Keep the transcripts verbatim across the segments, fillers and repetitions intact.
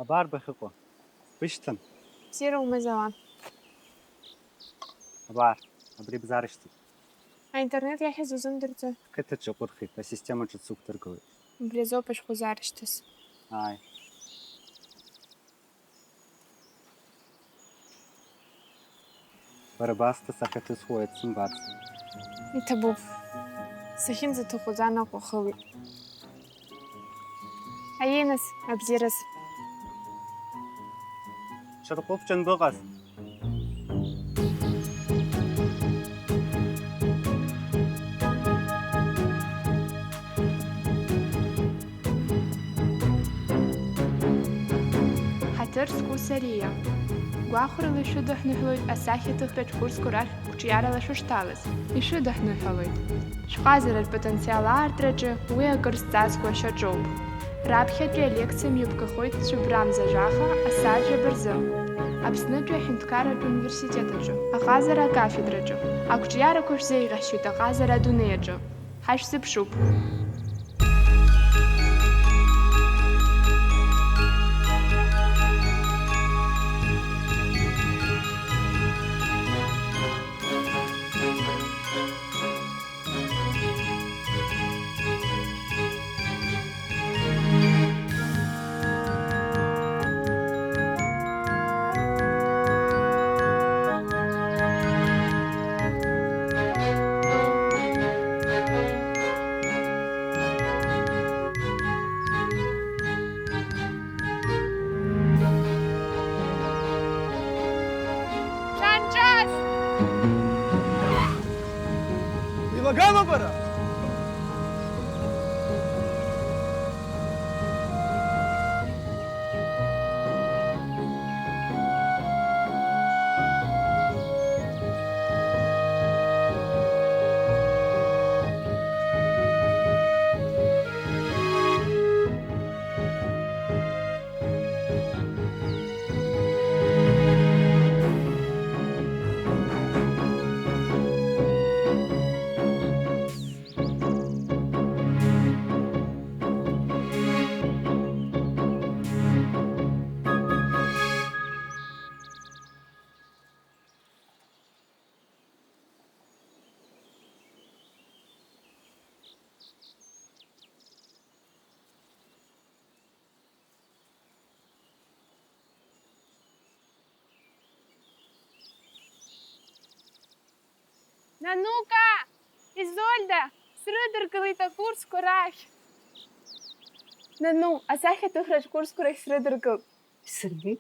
Абар бахьыҟоу. Бышьҭан. Бзиара умазала. Абар, абри бзарышьҭит. Аинтернет иахьыз узымдырӡои? Ақыҭаҿы иаҟәырхит, асистемаҿы дсықәдыргылеит. Убри азоуп ашәҟәы зарышьҭыз. Ааи. Бара баасҭа сахьаҭысхуа уаҩ дсымбац. Иҭабуп. Сахьынӡаҭахоз анаҟә ахылеит. Аиеи нас, абзиараз. Ҽырҟәыбҷан быҟаз. Ҳаҭыр зқәу Сариа. Гәахәарыла ишәыдаҳныҳәалоит асахьаҭыхратә курсқәа рахь қәҿиарала шәышҭалаз. Ишәыдаҳныҳәалоит. Шәҟазаратә потенциал аартраҿы уи акыр зҵазкуа шьаҿоуп. Раԥхьатәи алекциа мҩаԥгахоит Цәыббра Мзажәаха асааҭ жәаба рзы, Аԥснытәи аҳәынҭқарратә университет аҿы, аҟазара акафедраҿы. Ақәҿиарақәа шәзеиӷьасшьоит аҟазара адунеи аҿы. Ҳашәзыԥшуп. Шәанҿаз! Уилагама бара? Нанука! Изольда! Срыдыркылеит акурсқәа рахь! Нану, асахьаҭыхратә курсқәа рахь срыдыркылт. Саргьы.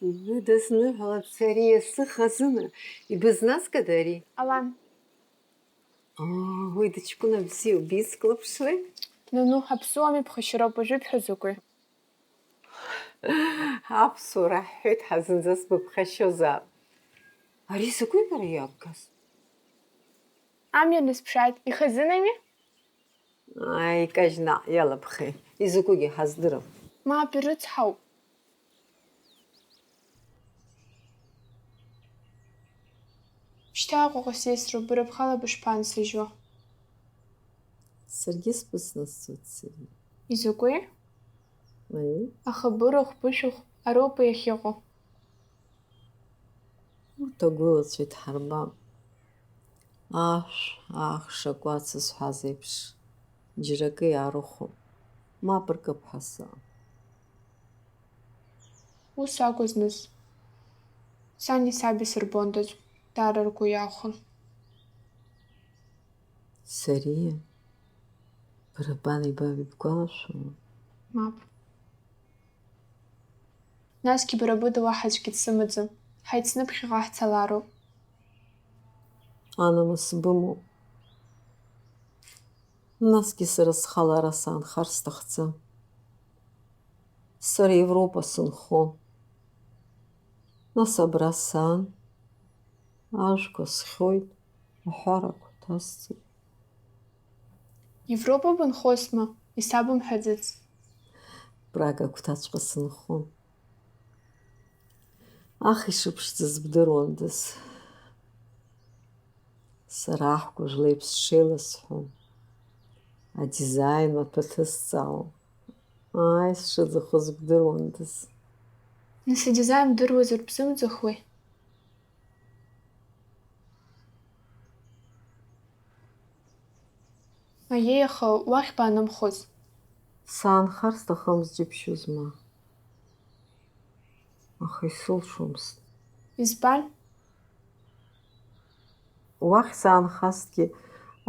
Ибыдысныҳәалап Сариа, сыхазына, ибызназгада ари? Алан. Аа, уи дыҷкәына бзиоуп, бицклаԥшуеи? Нану, ҳаԥсуами, ԥхашьароуп, уажәы ибҳәо закәи? Аԥсуара ҳҳәеит, ҳазынӡас быԥхашьозаап. Ари закәи бара иалгаз? Амҩа насԥшааит, ихазынами? Ааи, икажь наҟ иалаԥхеи, изакәугьы ҳаздырам. Мап, ирыцҳауп. Шьҭа Аҟәаҟа сеисроуп, бара бхала бышԥансыжьуа? Саргьы сбыцнасцоит, Сариа. Изакәи? Аиеи. Ахабырахә, ԥышәахә ароуп иахьыҟоу. Урҭ агәылацәа идҳарбап. Ашә, ахш, акәац зҳәаз еиԥш, џьаракы иаарыхәо, мап ркып ҳәа сыҟам. Ус акәыз, нас. Сани саби сырбондаз, даара ргәы иахәон. Сариа, бара бани баби бгәалашәома? Мап. Насгьы бара быда уаҳа аӡәгьы дсымаӡам, ҳаицны ԥхьаҟа ҳцалароуп. Анамыс бымоуп. Насгьы сара схала ара саанхар сҭахӡам. Сара Европа сынхон. Нас абра саан, ажәқәа схьоит, аҳәарақәа ҭасҵеит. Европа бынхозма, исабымҳәаӡац? Прага агәҭаҵәҟьа сынхон. Аха ишыԥшӡаз бдыруандаз. Сара аҳкәажә леиԥш сҽеиласҳәон, адизаин маҭәа ҭысҵаауан. Ааи, сшыӡахоз бдыруандаз. Нас адизаин бдыруазар бзымӡахуеи? Аиеи, аха уахь баанымхоз. Саанхар сҭахымызт, џьыбшьозма. Аха исылшомызт. Избан? Уахь саанхазҭгьы,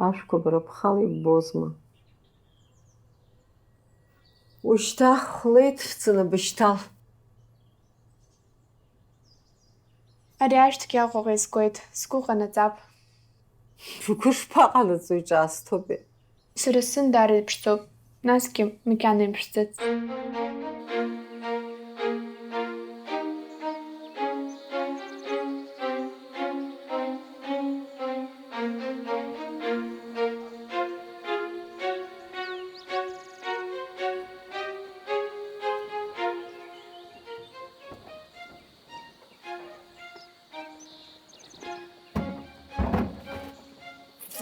ашәқәа бара бхала иббозма. Ушьҭа хәлеиҭ шәцаны бышьҭал. Ари ашәҭгьы Аҟәаҟа изгоит, сгәы ҟанаҵап. Бгәы шԥаҟанаҵои, ҿаасҭоупеи? Сара сзын даара иԥшӡоуп, насгьы макьана имԥшӡац.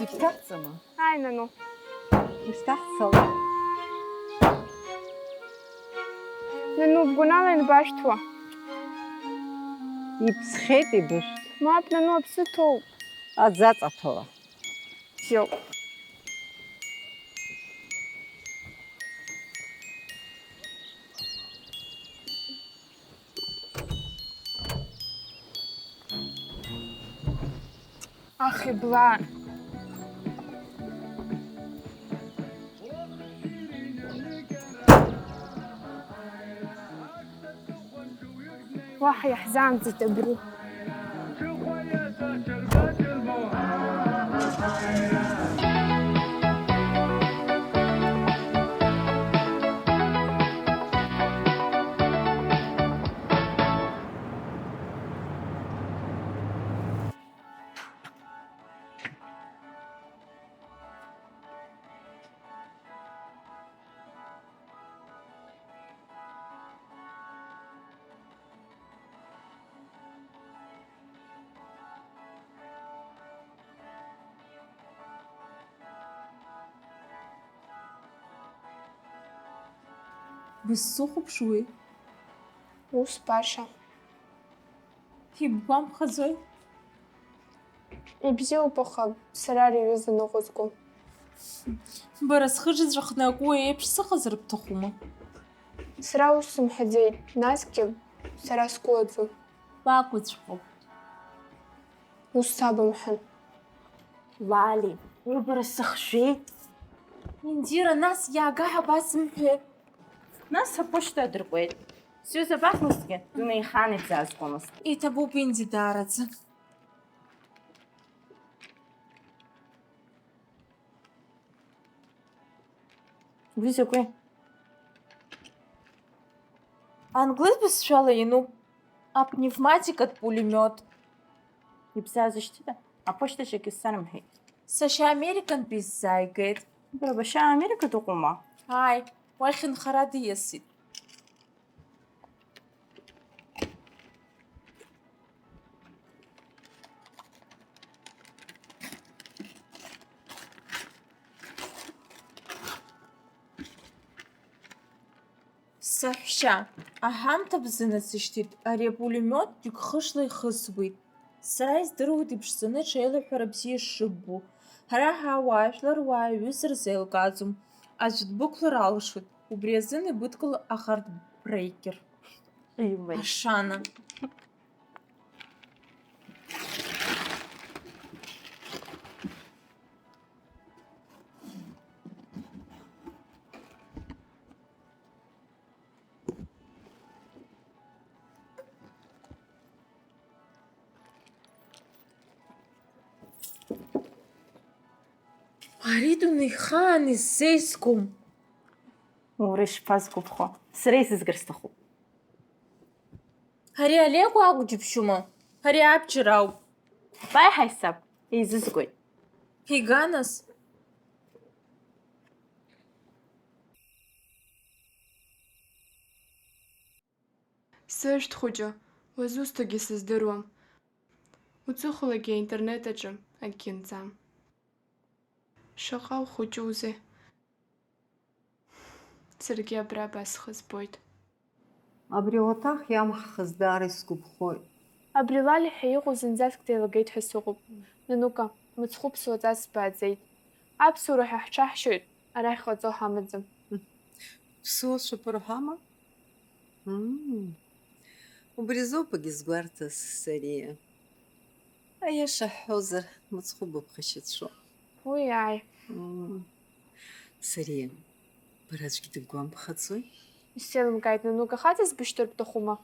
Ишьҭаҳҵама? Ааи, нану. Ишьҭаҳцала. Нану, бгәанала ианбашәҭуа? Иԥсхьеит, ибышәҭ. Мап, нану, аԥсы ҭоуп. Аӡаҵа ҭала. Бзиоуп. Ах, ибла! Уаҳа иаҳзаамҵит абри. Бысзыхәаԥшуеи? Ус баша. Ибгәамԥхаӡои? Ибзиоуп, аха сара ари аҩыза ныҟәызго. Бара схы ҿыҵәахны акәуа еиԥш сыҟазар бҭахума? Сара ус сымҳәаӡеит, насгьы сара сгәы аӡәым. Бакәыҵәҟьоуп. Ус сабымҳәан. Вали, уи бара сыхшәеит. Индира, нас иаага ҳәа басымҳәеи? Нас аԥошьҭа адыркуеит. Сҩыза абахәозгьы, дунеихаан ибзаазгомызт. Иҭабуп, Инди, даараӡа. Уи закәи? Англыз бызшәала иануп, апневматикатә пулемиот. Ибзаазышьҭыда? Аԥошьҭаҿ акгьы сарымҳәеит. Сашьа Американтәи сзааигеит. Бара башьа Америка дыҟоума? Ааи, уахь нхара диасит. Саҳәшьа, аҳамҭа бзынасышьҭит, ари апулемиот џьыкхышла ихысуеит. Сара издыруеит иԥшӡаны ҽеилаҳәара бзиа шыббо. Ҳара ҳауаажәлар уаа аҩыза рзеилкааӡом. Аӡә дбықәлар алшоит. Убри азын ибыдкыл ахарҭ брейкер. Имеи. Ашана. Ари дунеихаан исзеизгом. Уара ишԥазгәаԥхо? Сара исызгар сҭахуп. Ари Олег уакәу џьыбшьума? Ари абџьар ауп. Баи ҳаисап, еизызгоит. Ига нас? Сышәҭ хәыҷы, уазусҭогьы сыздыруам. Уҵыхәалагьы аинтернет аҿы акгьы нҵам. Шаҟа ухәыҷузеи? Саргьы абра абасха збоит. Абри уаҭах иамҳхыз даара исгәаԥхоит. Абри Лали ҳәа иҟоу зынӡаск деилагеит ҳәа сыҟоуп. Нанука, мыцхәы ԥсуаҵас сбааӡеит. Аԥсуара ҳәа ҳҽаҳшьоит, арахь ҟаҵо ҳамаӡам. Ԥсуа шәаԥырҳама? Мм. Убри азоуп егьызгәарҭаз, Сариа. Аиаша ҳҳәозар, мыцхәы быԥхашьацәоуп. Уи ааи. Мм. Сариа, бара аӡәгьы дыбгәамԥхаӡои? Исзеилымкааит, Нанука, хаҵа сбышьҭыр бҭахума?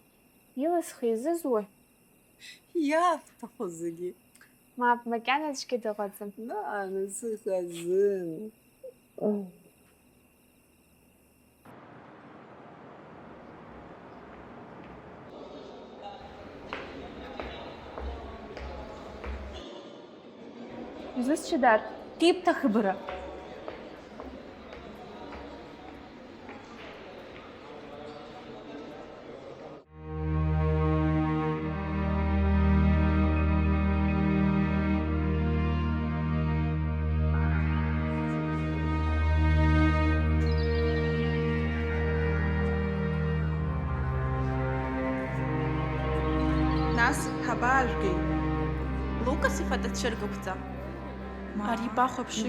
Илысхи, изызуи? Иаабҭаху зегьы. Мап, макьана аӡәгьы дыҟаӡам. Нан, сыхазын. Изусҭцәада арҭ? Ибҭахи бара? Нас ҳабаажәгеи? Лукас ифотоцәыргақәҵа. Ари бахәаԥши.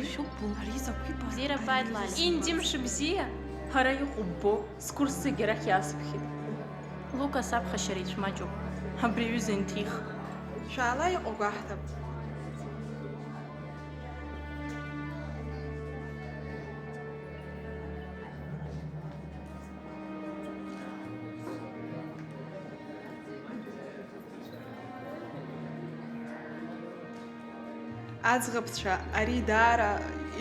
Ари закәи ба-, бзиара бааит, Лали. Инди, мшыбзиа! Ҳара иҟоу ббо, скурс зегьы арахь иаасыԥхьеит. Лукас аԥхашьара ицәмаҷуп. Абри аҩыза инҭих. Шәаала, иҟоу гәаҳҭап. Аӡӷабцәа, ари даара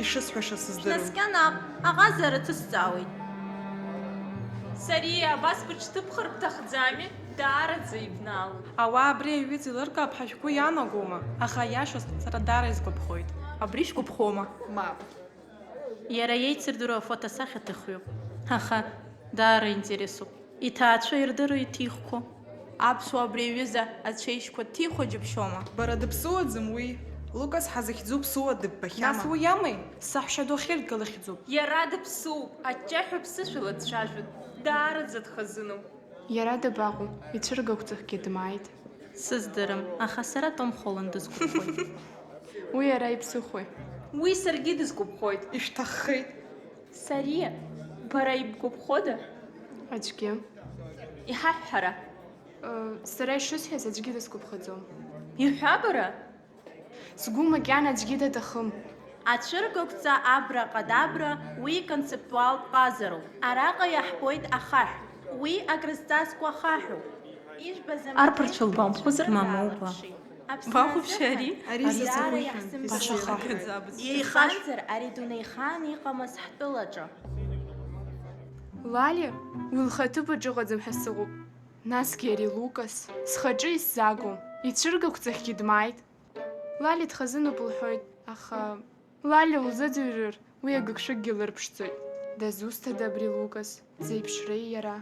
ишысҳәаша сыздырам. Шәнаскьа наҟ, аҟазара ҭысҵаауеит. Сариа, абас быҽҭыбхыр бҭахӡами? Даараӡа ибналоит. Ауаа абри аҩыза еилыркаап ҳәа шәгәы иаанагома? Аха аиашаз, сара даара исгәаԥхоит. Абри шәгәаԥхома? Мап. Иара иеицырдыруа афотосахьаҭыхҩуп. Аха, даара интересуп. Иҭаацәа ирдыруеи иҭихқәо? Аԥсуаа абри аҩыза ацәеижьқәа ҭихуа џьыбшьома? Бара дыԥсуаӡам уи. Лукас ҳазыхьӡу ԥсуа дыббахьама? Нас уи иами? Саҳәшьа ду ахьырдгалахьӡуп. Иара дыԥсуп, аҷҷаҳәа ԥсышәала дцәажәоит. Даараӡа дхазыноуп. Иара дабаҟоу? Ицәыргақәҵахгьы дмааит. Сыздырам, аха сара Том Холланд дысгәаԥхоит. Уи иара иԥсыхәои? Уи саргьы дысгәаԥхоит. Ишәҭаххеит. Сариа, бара ибгәаԥхода? Аӡәгьы. Иҳаҳәҳәара. Ыы, сара ишысҳәаз аӡәгьы дысгәаԥхаӡом. Иҳәа бара? Сгәы макьана аӡәгьы даҭахым. Ацәыргақәҵа абра-ҟадабра, уи концептуалтә ҟазароуп. Араҟа иаҳбоит ахаҳә. Уи акрызҵазкуа ахаҳәуп. Ижәбаз амаӡеиқәа Арԥарцәа лгәамԥхозар, мамоу, угәа. Бахәаԥши ари? Ари сацәагәышьан, баша ахаҳә. Еиханзар, ари дунеихаан иҟамыз ҳтәылаҿы. Лали, уи лхаҭыԥаҿ ыҟаӡам ҳәа сыҟоуп. Насгьы ари Лукас, схаҿы исзаагом, ицәыргақәҵахгьы дмааит. Лали дхазыноуп лҳәоит, аха Лали лзыӡырҩыр, уи агыгшәыггьы лырԥшӡоит. Дызусҭада абри Лукас, дзеиԥшрыи иара?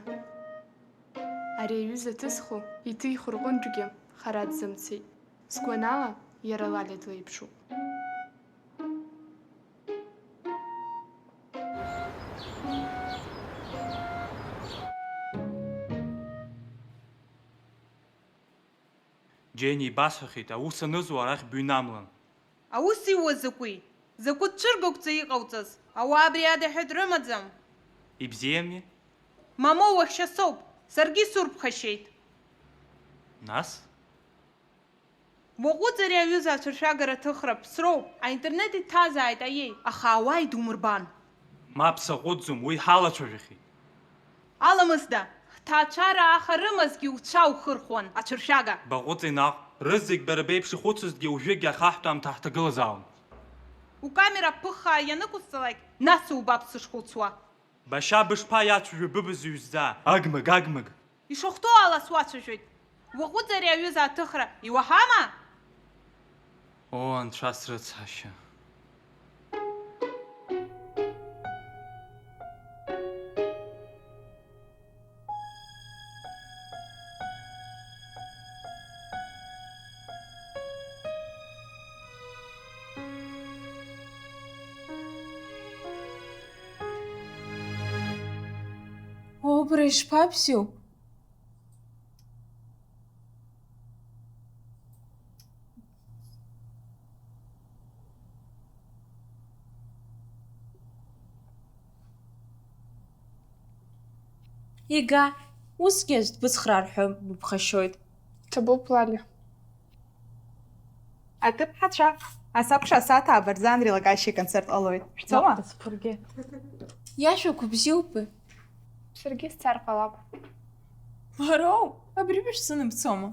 Ари аҩыза ҭызху, иҭиху рҟынтәгьы хара дзымцеит. Сгәанала, иара Лали длеиԥшуп. Џьени, ибасҳәахьеит, аус анызуа арахь быҩнамлан. Аус иуа закәи? Закәытә цәыргақәҵа иҟауҵаз? Ауаа абри ада ҳәатә рымаӡам. Ибзиами? Мамоу, уахьшьа соуп, саргьы сурԥхашьеит. Нас? Уаҟәыҵ ари аҩыза ацәыршәагара ҭыхра ԥсроуп, аинтернет иҭазааит, аиеи, аха ауаа идумырбан. Мап саҟәыҵӡом, уи ҳалацәажәахьеит. Аламысда, ҳҭаацәара аха рымазгьы уцәа ухырхуан, ацәыршәага! Баҟәыҵи наҟ, рызегь бара беиԥш ихәыцызҭгьы уажәыгьы ахаҳәтә аамҭа ҳҭагылазаауан. Укамера ԥыххаа ианықәысҵалак, нас иубап сышхәыцуа. Башьа бышԥаиацәажәо быбз ҩызӡа, агмыг, агмыг! Ишахәҭоу ала суацәажәоит. Уаҟәыҵ ари аҩыза аҭыхра, иуаҳама? О, анцәа срыцҳашьа! Уара ишԥабзиоу? Ига, усгьы аӡә дбыцхраар ҳәа быԥхашьоит. Ҭабуп, Лали. Аҭыԥҳацәа, асабша асааҭ ааба рзы Анри Лакашьа иконцерт ҟалоит. Шәцома? Иашәақәа бзиоупеи? Саргьы сцар ҟалап. Уароу, абри бышәсынамцома?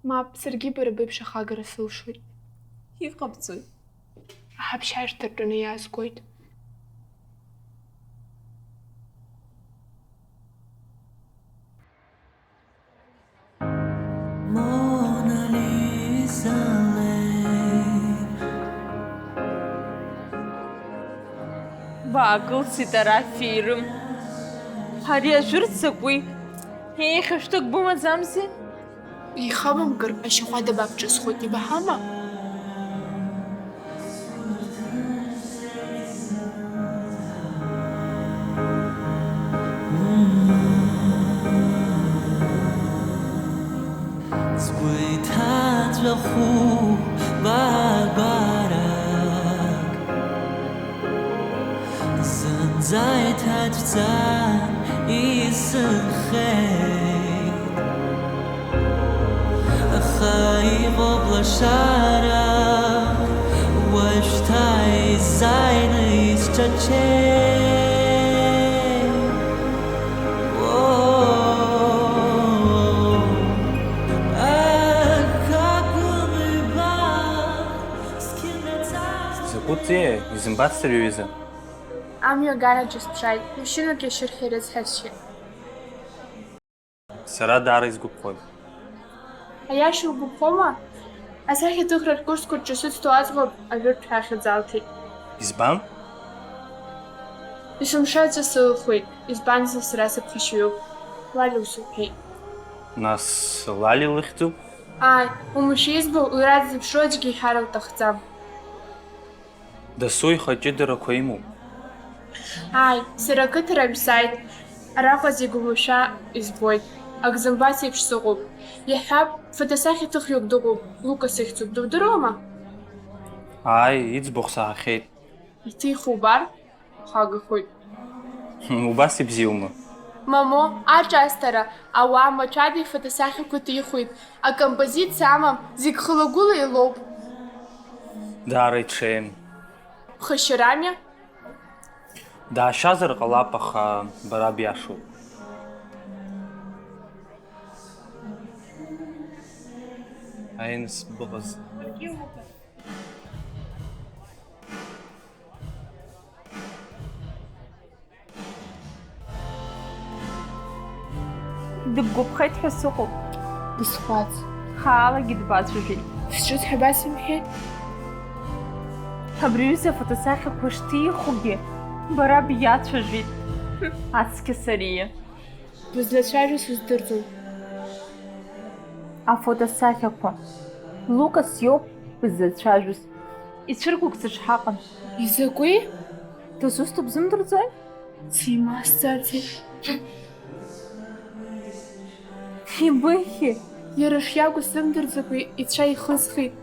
Мап, саргьы бара беиԥш ахагара сылшоит. Иҟабҵои? Аҳаԥшьаҩрҭа ртәаны иаазгоит. Монализа леиԥш. Баакылсит ара, фирым. Ари ажәыр закәи? Еиӷьу шәҭык бымаӡамзи? Ихабымкыр, ашьаҟәада бабҿысхуеит, ибаҳама? Сгәы иҭаҵәахуп баагәарак, зынӡа иҭацәӡа исынхеит. Аха иҟоуп лашара, уажәшьҭа изааины исҿачеи. Оо, аха гәымҩба сқьынраӡа. Закәытәзеи, изымбацзар, иҩыза? Амҩа агараҿы сԥшааит, машьынак иашьырхьа ирыцҳасшьеит. Сара даара исгәаԥхоит. Аиаша угәаԥхома? Асахьаҭыхратә курсқәа рҿы сыцҭоу аӡӷаб ажәытә ҳәа ахьӡ алҭеит. Избан? Есымша аҵәы сылхуеит, избанзар, сара сыԥхашьаҩуп. Лали усымҳәеит. Нас, Лали лыхьӡуп? Ааи, умшәа избо, уара дзыԥшу аӡәгьы иҳәар лҭахӡам. Дасу ихатә ҷыдарақәа имоуп. Ааи, сара ақыҭараҿ сааит. Араҟа зегь уамашәа избоит. Ак зымбац еиԥш сыҟоуп. Иаҳҳәап, фотосахьаҭыхҩык дыҟоуп, Лукас ихьӡуп, дудыруама? Ааи, иӡбахә саҳахьеит. Иҭиху убар, ухагахоит. Убас ибзиоума? Мамо, аҿасҭара, ауаа мацәада ифотосахьақәа ҭихуеит, акомпозициа амам, зегь хылагәыла илоуп. Даара иҽеим. Ԥхашьарами? Даашьазар ҟалап, аха бара биашоуп. Аинс быҟаз. Дыбгәаԥхеит ҳәа сыҟоуп. Дысхәац. Хаалагьы дбацәажәеит. Сҿыц ҳәа басымҳәеи? Абри аҩыза афотосахьақәа шҭихугьы, бара биацәажәеит. Ацқьа сариа. Бызлацәажәо сыздырӡом. Афотосахьақәа. Лукас иоуп бызлацәажәоз. Ицәыргақәҵа шҳаҟан. Изакәи? Дызусҭоу бзымдырӡои? Симасҵаӡеит. Ибыхьи? Иара шиакәу сзымдырӡакәа ицәа ихысхит.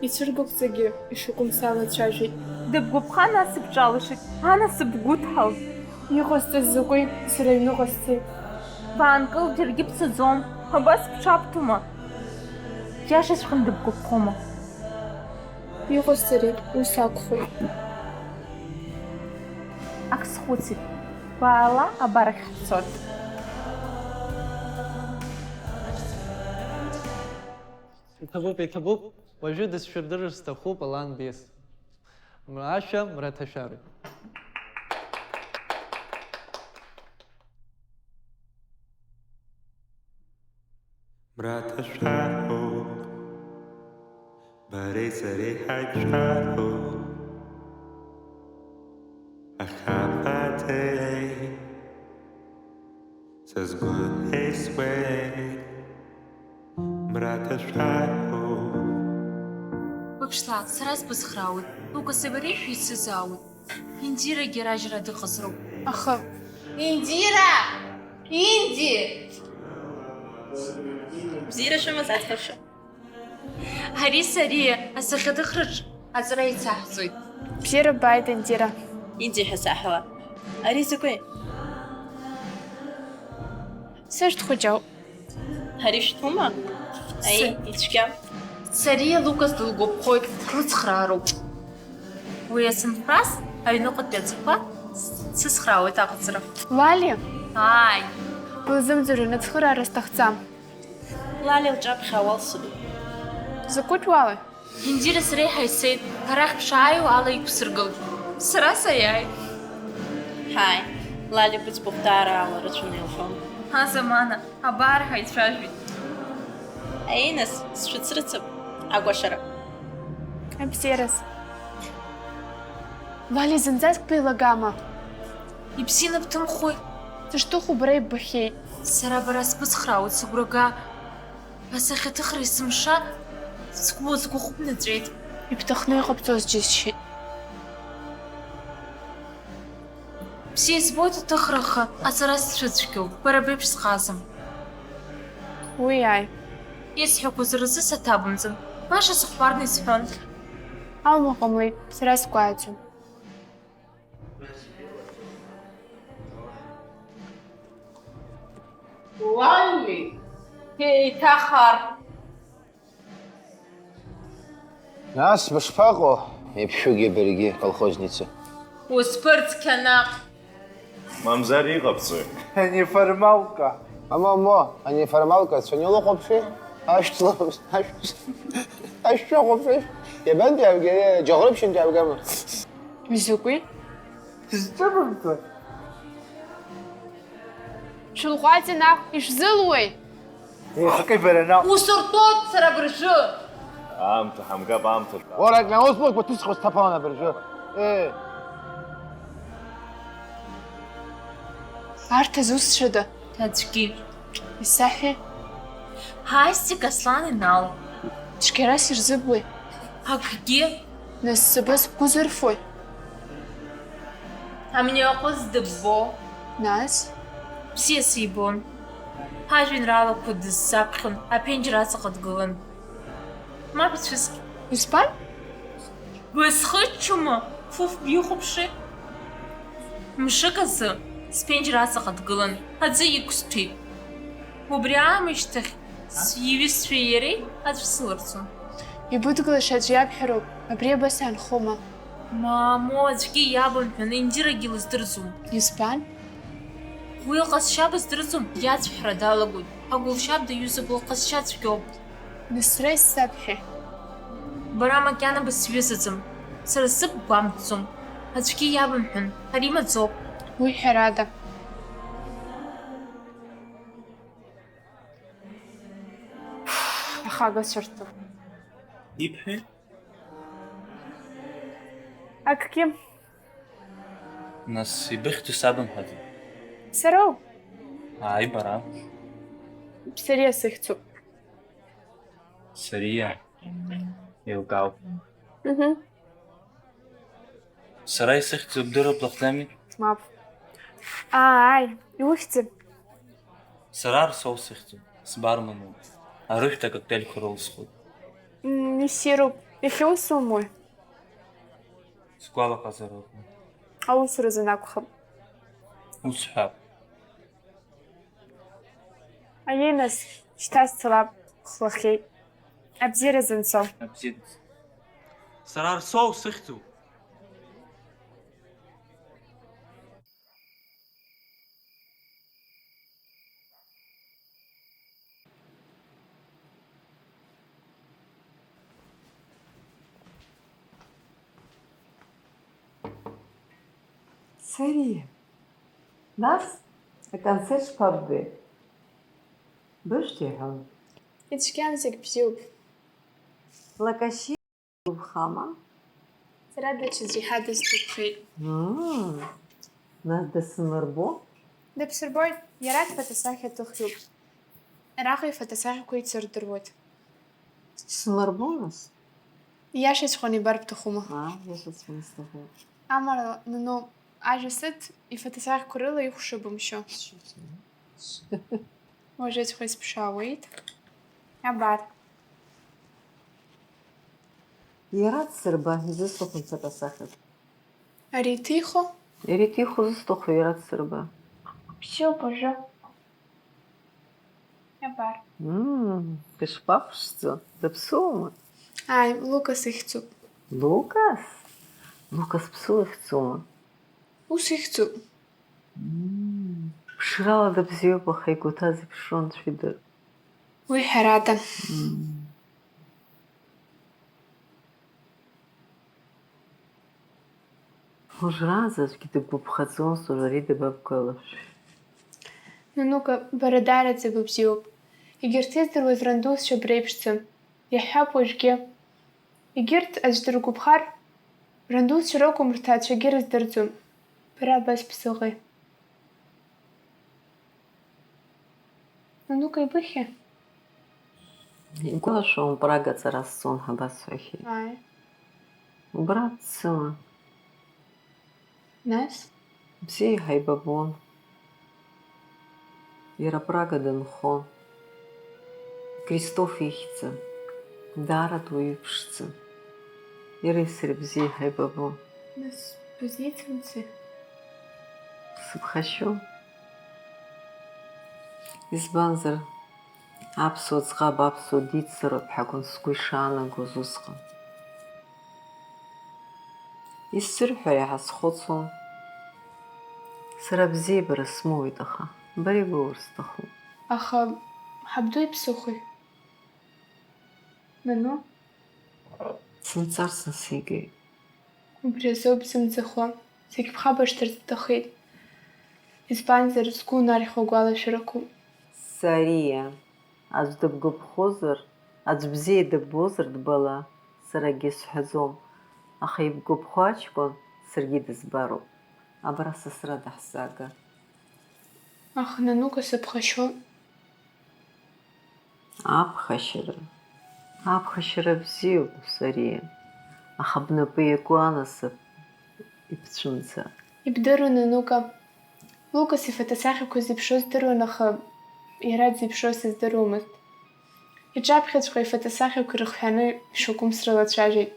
Ицәыргақәҵагьы ишыҟәымсало ацәажәеит. Дыбгәаԥхан, насыԥ ҿалашеит, анасыԥ гәыдҳалт. Иҟасҵаз закәи, сара аҩныҟа сцеит. Баанкыл, џьаргьы бцаӡом, абас бҽабҭома? Иашаҵәҟьан дыбгәаԥхома? Иҟасҵари, ус акәхоит. Ак схәыцит, баала, абар ахь ҳцоит. Иҭабуп, иҭабуп, уажәы дысшәырдырыр сҭахуп Алан Бес. Ашәа мраҭашәароуп. Мраҭашәароуп, бареи сареи ҳаиқәшәароуп, аха баӡеи, са сгәы еисуеит. Мраҭашәароуп. Уаԥшла, сара сбыцхраауеит, Лукас абареи шәеицызаауеит. Индирагьы ражра дыҟазароуп. Аха. Индира! Инди! Бзиара шәымаз аӡбаша. Ари сариа асахьаҭыхраҿ аҵара еицаҳҵоит. Бзиара бааит, Индира. Инди ҳәа саҳәала. Ари закәи? Сышәҭ хәыҷы ауп. Ари шәҭума? Аи, ицәгьам. Сариа Лукас дылгәаԥхоит, дрыцхраароуп. Уи асынхәрас аҩныҟатәи аҵәақәа сыцхраауеит аҟаҵара. Лали? Ааи. Былзымӡырҩын, ацхыраара сҭахӡам. Лали лҿаԥхьа ауал сыдуп. Закәытә уалеи? Индира сареи ҳаицеит, арахь бшааиуа ала иқәсыргылт. Сара саиааит. Ҳаи, Лали быӡбахә даара ала рацәаны илҳәон. Азамана, абар ҳаицәажәеит. Аинас, сшәыцрыцып, акәашара. Абзиараз. Лали зынӡаск беилагама? Ибзианы бҭымхуи? Сышҭыху бара иббахьеит. Сара бара сбыцхраауеит, сыгәра га. Асахьаҭыхра есымша сгәы, сгәы хәыбнаҵәеит. Ибҭахны иҟабҵоз џьысшьеит. Бзиа избоит аҭыхра, аха аҵара сцәыцәгьоуп, бара беиԥш сҟазам. Уи ааи. Исҳәақәоз рзы саҭабымҵан, баша сыхәмарны исҳәон. Аума ҟамлеит, сара сгәааӡом. Уали, еиҭахар. Нас бышԥаҟоу, иԥшәыгьы баргьы, колхозница? Усԥырцқьа наҟ! Мамзар иҟабҵои? Анеформалка. Амамо, анеформалкацәа, неулахәаԥши, ашәҭ лоуп, ашәҭ, ашәҭ шәахәаԥши, иабантәи аҩгьы, џьаӷрыԥшьынтәи аҩгама? Изакәи? Сзҿыбымҭәо. Шәылҟәаҵи наҟ, ишәзылуеи? Еиҳа акы ибараны. Усыртәоит сара абыржәы! Аамҭа ҳамгап, аамҭа. Уара, акы аус блокқәа ҭысхуа сҭаԥалан абыржәы. Е. Арҭ азусҭцәада? Аӡәгьы. Исаҳәеи? Ҳаи, Аслан инал. Цәгьарас ирзыбуеи? Акгьы. Нас сыбас бгәы зырфои? Амни аҟыз дыббо. Нас? Бзиа сибон. Ҳажәеинраалақәа дысзаԥхьон, аԥенџьыр аҵаҟа дгылан. Мап ицәыскит. Избан? Бысхыччома, фуф бихәаԥши? Мшык азы сԥенџьыр аҵаҟа дгылан, аӡы иқәсҭәит. Убри аамышьҭахь сиҩызцәеи иареи аӡә сыларҵон. Ибыдгылаша аӡә иабҳәароуп, абри абас аанхома? Мамоу, аӡәгьы иабымҳәан, Индирагьы лыздырӡом. Избан? Уи лҟазшьа быздырӡом, иацәҳәара далагоит. Агәылшьап даҩызоуп, лҟазшьа цәгьоуп. Нас сара исзабҳәеи? Бара макьана бысҩызаӡам. Сара сзы бгәамҵӡом. Аӡәгьы иабымҳәан, ари маӡоуп. Уи ҳәарада. Ахагацәа ртәы. Ибҳәеи? Акгьы. Нас ибыхьӡу сабымҳәаӡеи? Сароу? Ааи, бара. Сариа сыхьӡуп. Сариа? Еилкаауп. Мгм. Сара исыхьӡу бдыруа блахӡами? Мап. Ааи, иухьӡи? Сара Арсоу сыхьӡуп, сбарменуп. Арыжәтә акоктеильқәа рылсхуеит. Мм, иссируп. Иахьа ус умуи? Сгәалаҟазар ыҟоуп. Аусуразын акәхап. Усҳәап. Аиеи нас, шьҭа сцалап, хәлахьеит. Абзиара зынцо. Абзиара. Сара Арсоу сыхьӡуп. Сариа, нас аконцерт шԥаббеи? Бышәҭ иҳәон. Ицәгьам, зегь бзиоуп. Лакашьи дгәыбӷама? Сара даҽаӡә еиҳа дысгәаԥхеит. Мм, нас дысмырбо? Дыԥсырбоит, иара дфотосахьаҭыхҩуп. Араҟа ифотосахьақәа ицырдыруеит. Дсмырбо нас? Ииашаҵәҟьаны ибар бҭахума? Аа, ииашаҵәҟьаны сҭахуп. Амала, нану, ажәа сыҭ, ифотосахьақәа рыла ихәша бымшьо. Сшьыцәаны. Уажәыҵәҟьа исԥшаауеит. Абар. Иара дсырба, изысҭаху мцатә асахьа. Ари иҭиху? Иара иҭиху зысҭаху иара дсырба. Бзиоуп уажәы. Абар. Мм, дышԥаԥшӡо, дыԥсуоума? Ааи, Лукас ихьӡуп. Лукас? Лукас ԥсуа ихьӡума? Ус ихьӡуп. Мм, ԥшрала дыбзиоуп, аха игәаҭаз иԥшроу анцәа идыр. Уи ҳәарада. Мм. Уажәраанӡа аӡәгьы дыбгәаԥхаӡомызт, уажә ари дабабгәалашәеи? Нанука, бара даараӡа быбзиоуп. Егьырҭ издыруаз рандуцәа бреиԥшӡам. Иаҳҳәап уажәгьы. Егьырҭ аӡә дыргәаԥхар, рандуцәа ракәым, рҭаацәагьы рыздырӡом. Бара абас бзыӷи? Нанука ибыхьи? Игәалашәом, Прага аҵара сцон ҳәа басҳәахьеит. Ааи. Убра дсыман. Нас? Бзиа иҳаибабон. Иара Прага дынхон. Кристоф ихьӡын. Даара дуаҩы ԥшӡан. Иареи сареи бзиа иҳаибабон. Нас бызицымцеи? Сыԥхашьон. Избанзар, аԥсуа ӡӷаб аԥсуа диццароуп ҳәа акәын сгәы ишаанагоз усҟан. Исзырҳәар иаҳа схәыцуан. Сара абзиабара смоуит, аха бара ибоур сҭахуп. Аха ҳабду иԥсыхәеи? Нану? Сымцарц насигеит. Убри азоуп сзымӡахо, зегь бхабашҭырц сҭахеит. Избанзар, сгәы унархьуа агәалашәарақәоуп. Сариа, аӡә дыбгәаԥхозар, аӡә бзиа дыббозар дбала, сара акгьы сҳәаӡом, аха ибгәаԥхо аҷкәын саргьы дызбароуп. Абра сасра даҳзаага. Аха Нанука сыԥхашьоит. Аԥхашьара. Аԥхашьара бзиоуп, Сариа. Аха бнапы иаку анасыԥ ибцәымӡа. Ибдыруан Нанука. Лукас ифотосахьақәа зеиԥшроу здыруан, аха иара дзеиԥшроу сыздыруамызт. Иҿаԥхьаҵәҟьа ифотосахьақәа ирыхҳәааны ишакәым срылацәажәеит.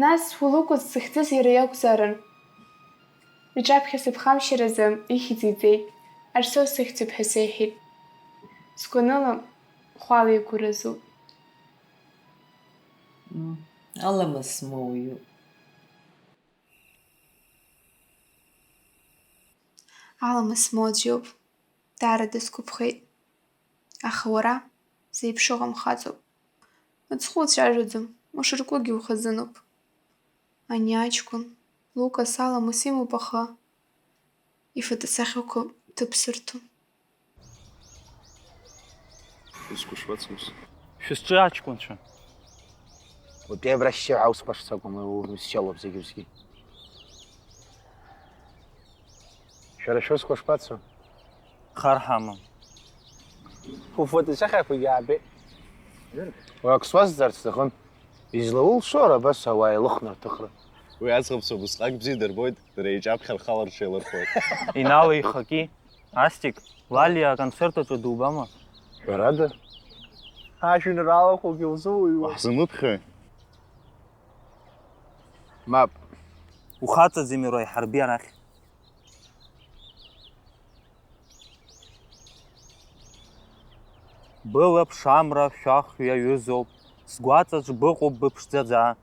Нас, улукас зыхьӡыз иара иакәзаарын. Иҿаԥхьа сыԥхамшьаразы ихьӡ иӡеит, Арсоу сыхьӡуп ҳәа сеиҳәеит. Сгәаныла, хәала игәыразуп. Мм, аламыс моуҩуп. Аламыс моуӡәуп, даара дысгәаԥхеит. Аха уара зеиԥшроу ҟамхаӡоуп. Мыцхәы уцәажәаӡом, ушыркугьы ухазынуп. Ани аҷкәын, Лукас аламыс имоуп, аха ифотосахьақәа ҭыԥ сырҭом. Узқәышуацыз? Шәысҿы аҷкәынцәа. Утәи абра шьшьы ҳәа усқәа шцакәым, уи усшьалоуп зегьы-зегьы. Шәара шәусқәа шԥацо? Хар ҳамам. Уфотосахьақәагьы аабеит. Уи ак суазҵаарц сҭахын. Излаулшо ара абас ауаа еилыхны рҭыхра? Уи аӡӷабцәа убысҟак бзиа дырбоит, дара иҿаԥхьа рхала рҽеилырхуеит. Инал ихаки, Астик, Лали аконцерт аҿы дубама? Ҳәарада. Ажәеинраалақәагьы узууҩуа. Уаҳзымыԥхьои? Мап. Ухаҵаӡами уара, иҳарби арахь. Былаԥш амра ашәах ҩаҩызоуп, сгәаҵаҿ быҟоуп быԥшӡаӡа.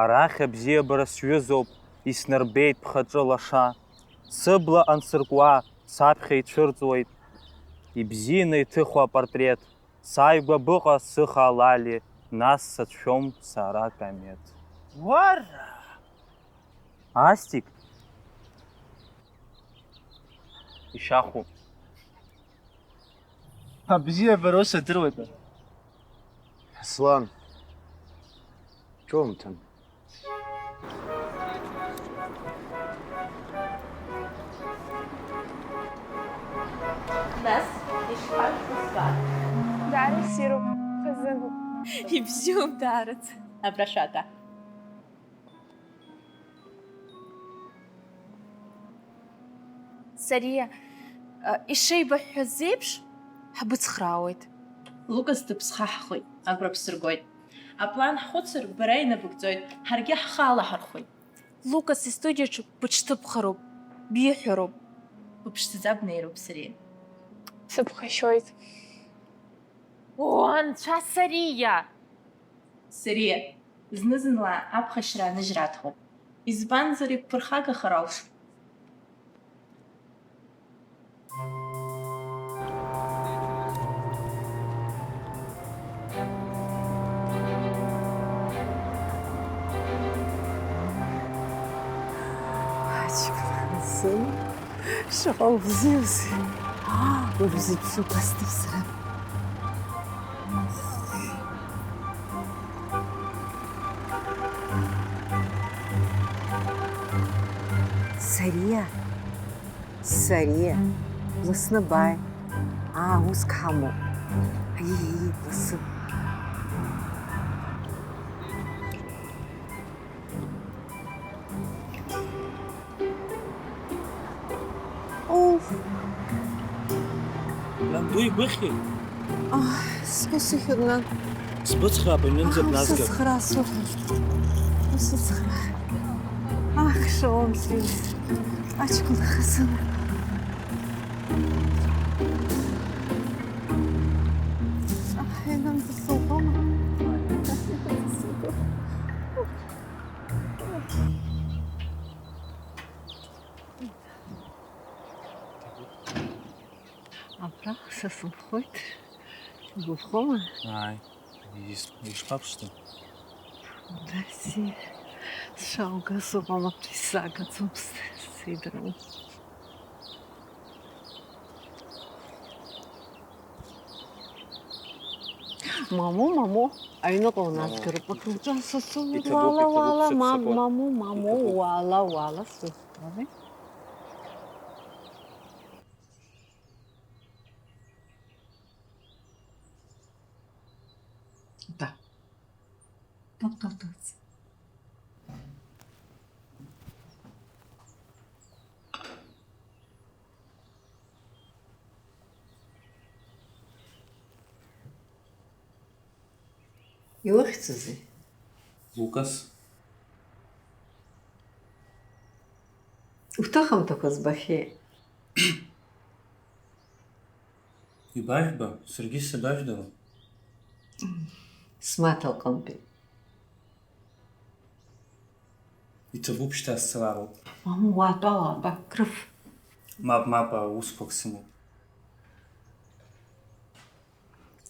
Арахь абзиабара сҩызоуп, иснарбеит бхаҿы лаша. Сыбла ансыркуа, саԥхьа ицәырҵуеит ибзианы иҭыху апортрет. Сааигәа быҟа сыха Лали, нас сацәшәом сара Камеҭ. Уара! Астик! Ишахәуп. Абзиабара ус адыруеит. Аслан, ҿумҭын. Нас, ишԥажәбо сбар? Даара иссируп, хазыноуп. Ибзиоуп даараӡа. Абра шәатәа. Сариа, Ишеибаҳҳәаз еиԥш, ҳбыцхраауеит. Лукас дыԥсхаҳхоит, агәра бсыргоит. Аплан ҳхәыцыр, бара инабыкәҵоит, ҳаргьы ҳхы алаҳархәоит. Лукас истудиаҿы быҽҭыбхароуп, биҳәароуп. Быԥшӡаӡа бнеироуп, Сариа. Сыԥхашьоит. О, анцәа, Сариа! Сариа, зны-зынла аԥхашьара аныжьра аҭахуп. Избанзар, игәԥырхагахар алшоит. Аҷкәын хазына, шаҟа убзиоузеи! Аа, убзиа бзиоуп, астәи сара. Сариа, Сариа, ласны бааи. Аа, уск ҳамоуп. Аиеи, лассы. Уф. Нанду ибыхьи? Ах, сгәы сыхьуеит, нан. Сбыцхраап, аҩнынӡа бназгап. Усыцхраа, суҳәоит. Усыцхраа. Ах, шалом, сҩыза. Аҷкәын хазына. Ах, аҩнынӡа сылгома? Абра са сынхоит. Угәаԥхома? Ааи, ис-, ишԥаԥшӡам? Дарси, сшааугаз уҟама, исзаагаӡомызт, сидыруан. Мамоу, мамоу, аҩныҟа уназгароуп. Мамоу. Акрырҿасысу, иҭабуп, уала, иҭабуп, уала, сыԥсахуа. Мамоу, мамоу, иҭабуп. Уала, уала, сыхәтәалеи. Да. Токтоктокс. Илыхьӡузеи? Лукас. Уҭыхымҭақәа збахьеит. Ибажәба, саргьы сабажәдала? Смаҭа лҟынтәи. Иҭабуп шьҭа сцалароуп. Мамоу, уаатәала, аба, крыф. Мап, мап, усқәак сымоуп.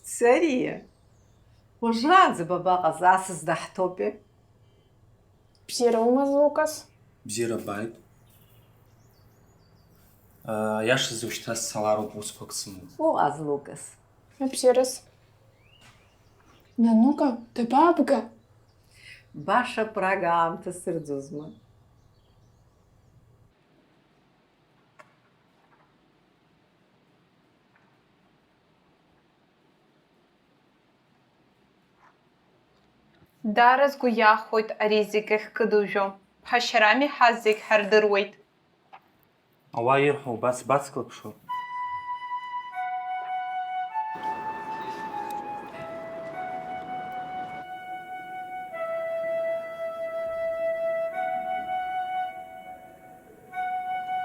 Сариа, уажәраанӡа бабаҟаз, асас даҳҭоупеи? Бзиара умаз, Лукас? Бзиара бааит. Аиашазы ушьҭа сцалароуп, усқәак сымоуп. Уҟаз, Лукас. Абзиараз. Нанука, дабаабга? Баша Прага аамҭа сырӡозма? Даара сгәы иахәоит ари зегь ахькыдужәо. Ԥхашьарами, ҳазегь ҳардыруеит. Ауаа ирҳәо убас бацклаԥшуа.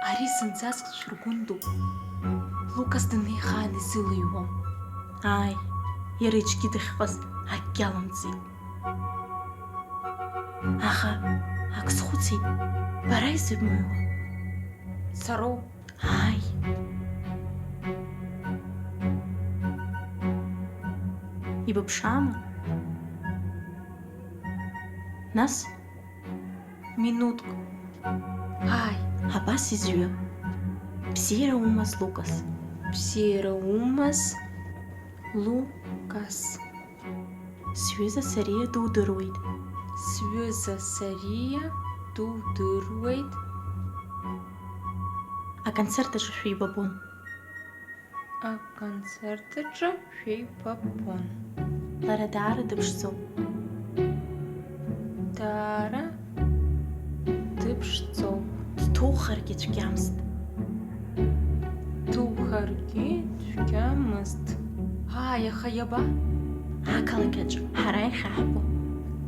Ари зынӡаск цәыргәындоуп. Лукас днеихаан изылыҩуам. Ааи, иара иҿгьы дахьыҟаз акгьы алымҵит. Аха ак схәыцит, бара изыбмыҩуа? Сароуп. Ааи. Ибыԥшаама? Нас? Минуҭк. Ааи, абас изҩы. Бзиара умаз, Лукас. Бзиара умаз, Лукас. Сҩыза Сариа дудыруеит. Сҩыза Сариа дудыруеит. Аконцерт аҿы шәеибабон. Аконцерт аҿы шәеибабон. Лара даара дыԥшӡоуп. Даара дыԥшӡоуп. Дҭухаргьы цәгьамызт. Дҭу-, Егьи цәгьамызт. Ааи, аха иаба? Ақалақь аҿы ҳара иахьаҳбо.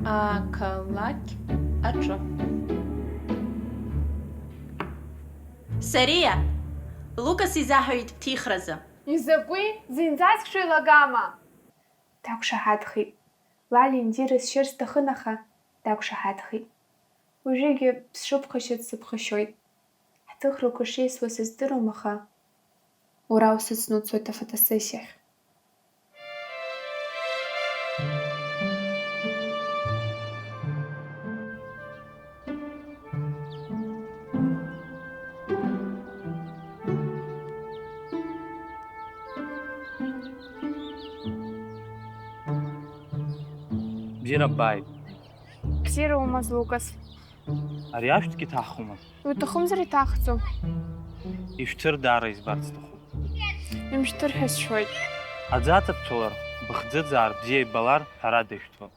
Ақалақь аҿы. Сариа, Лукас изаҳәеит ҭихразы. Изакәи? Зынӡаск шәеилагама? Дақәшаҳаҭхеит. Лали Индира сшьыр сҭахын, аха дақәшаҳаҭхеит. Уажәыгьы сшыԥхашьац сыԥхашьоит. Ҳҭыхрақәа шеисуа сыздыруам, аха уара усыцнуцоит афотосессиахь. Бзиара бааит. Бзиара умаз, Лукас. Ари ашәҭгьы ҭаҳхума? Иуҭахымзар иҭахӡом. Ишәҭыр даара избарц сҭахуп. Имшәҭыр ҳәа сшәоит. Аӡы аҵабҭәалар, быхӡыӡаар, бзиа ибалар, ҳәарада ишәҭуп.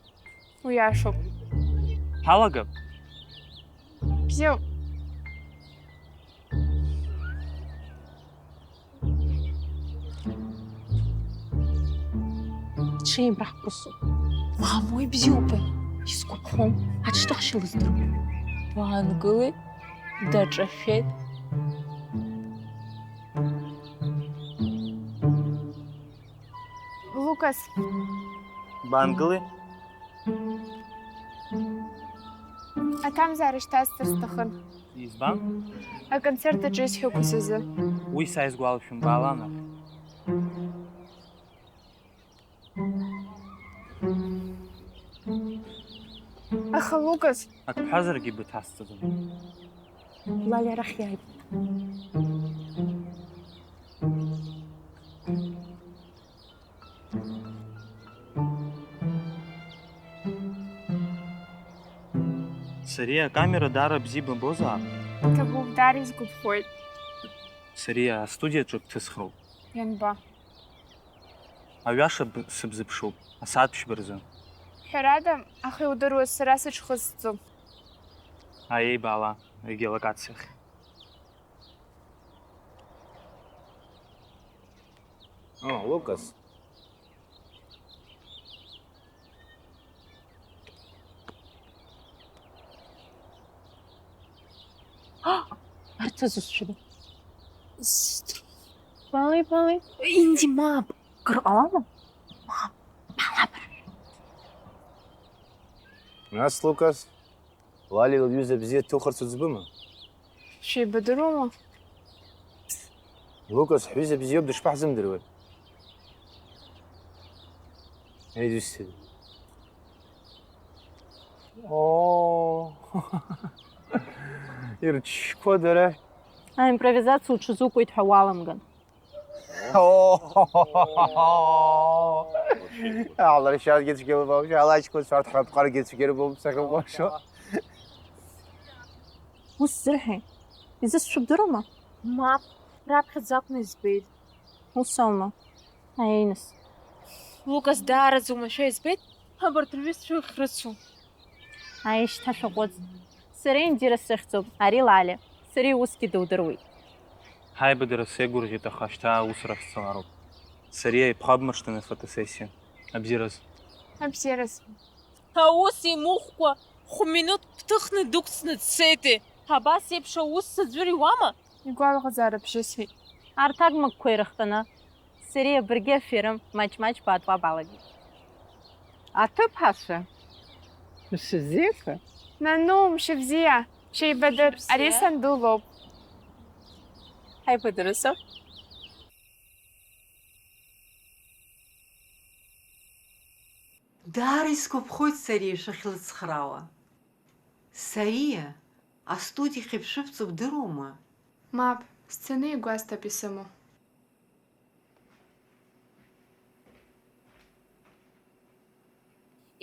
Уиашоуп. Ҳалагап? Бзиоуп. Ҽеим раҳкәысуп. Мамои бзиоупеи, исгәаԥхом, аҽҭыхшьа лыздыруам. Уаангылеит, даҿашәеит. Лукас. Баангыли? Аҭамзаара шьҭасҵар сҭахын. Избан? Аконцерт аҿы исҳәақәаз азы. Уи са исгәалашәом, баала анахь. Аха, Лукас. Ак бҳәазаргьы быҭасҵаӡом. Лали арахь иааит. Сариа, акамера даара бзиа бымбозаап. Иҭабуп, даара исгәаԥхоит. Сариа, астудиаҿы бҭысхроуп. Ианба? Аҩаша б-, сыбзыԥшуп, асааҭ ԥшьба рзы. Ҳәарада, аха иудыруаз, сара сыҽхысҵӡом. Аиеи, баала, егьи алокациахь. О, Лукас. Арҭ зусҭцәада? Сыҭ-, бали, бали. Инди, мап, кыр ҟалама? Мап, бала. Нас, Лукас, Лали лҩыза бзиа дҭухырц уӡбыма? Шәеибадыруама? Лукас ҳҩыза бзиоуп, дышԥаҳзымдыруеи? Аидусҭада. Оо. Ирҽқәа дара. Аимпровизациа уҽазукуеит ҳәа уаламган. Аларшьаргьы цәгьа лбоуп, алаҷкәынцәа арҭ ҳәа аԥҟарагьы цәгьа рбоуп, сахьыҟоушо. Ус сзырҳәеи? Изысшәыбдыруама? Мап, раԥхьаӡа акәны избеит. Ус аума? Аиеи, нас. Лукас даараӡа уамашәа избеит, абарҭ рҩызцәа уахь рыцу. Аиеи, шьҭа шәаҟәыҵ. Сара Индира сыхьӡуп, ари Лали. Сара иусгьы дылдыруеит. Ҳаибадара сеигәырӷьеит, аха шьҭа аусурахь сцалароуп. Сариа, ибхабмыршҭын афотосессиа. Абзиараз. Абзиараз. Аус имухкәа, хә-минуҭ бҭыхны дықәҵны дцеитеи? Абас еиԥш аус аӡәыр иуама? Игәалаҟазаара бжьысит. Арҭ агмагқәа ирыхҟьаны, Сариа, баргьы аферым маҷ-маҷ баатуа балагеит. Аҭыԥҳацәа, мшыбзиақәа! Нану, мшыбзиа! Шәеибадыр, ари санду лоуп. Ҳаибадырызу? Даара исгәаԥхоит Сариа шәахьлыцхраауа. Сариа, астудиахь ишәыбҵо бдыруама? Мап, сцаны игәасҭап исымоу.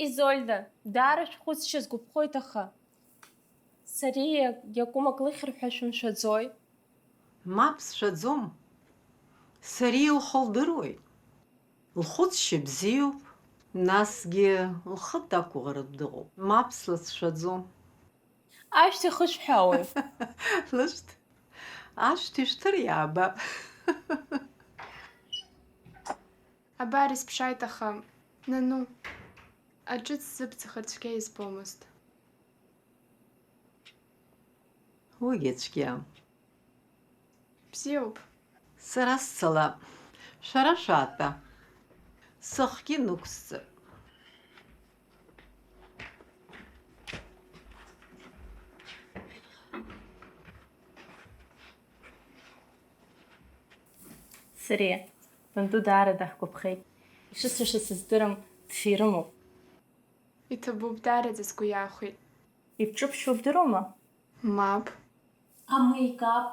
Изольда, даара шәхәыцшьа сгәаԥхоит, аха Сариа иакәым ак лыхьыр ҳәа шәымшәаӡои? Мап, сшәаӡом. Сариа лхы лдыруеит. Лхәыцшьа бзиоуп, насгьы лхы дақәгәыӷратә дыҟоуп. Мап, слыцәшәаӡом. Ашәҭ ихышәҳәаауеи? Лышәҭ. Ашәҭ ишәҭыр иаабап. Абар исԥшааит, аха, нану, аҿыц сзыбҵахар цәгьа избомызт. Уигьы цәгьа. Бзиоуп. Сара сцала. Шәара шәаатәа. Сыхгьы нықәсҵап. Сариа, банду даара даҳгәаԥхеит. Ишысҳәаша сыздырам, дферымуп. Иҭабуп, даараӡа сгәы иаахәеит. Ибҿыбшьо бдыруама? Мап. Амеикап.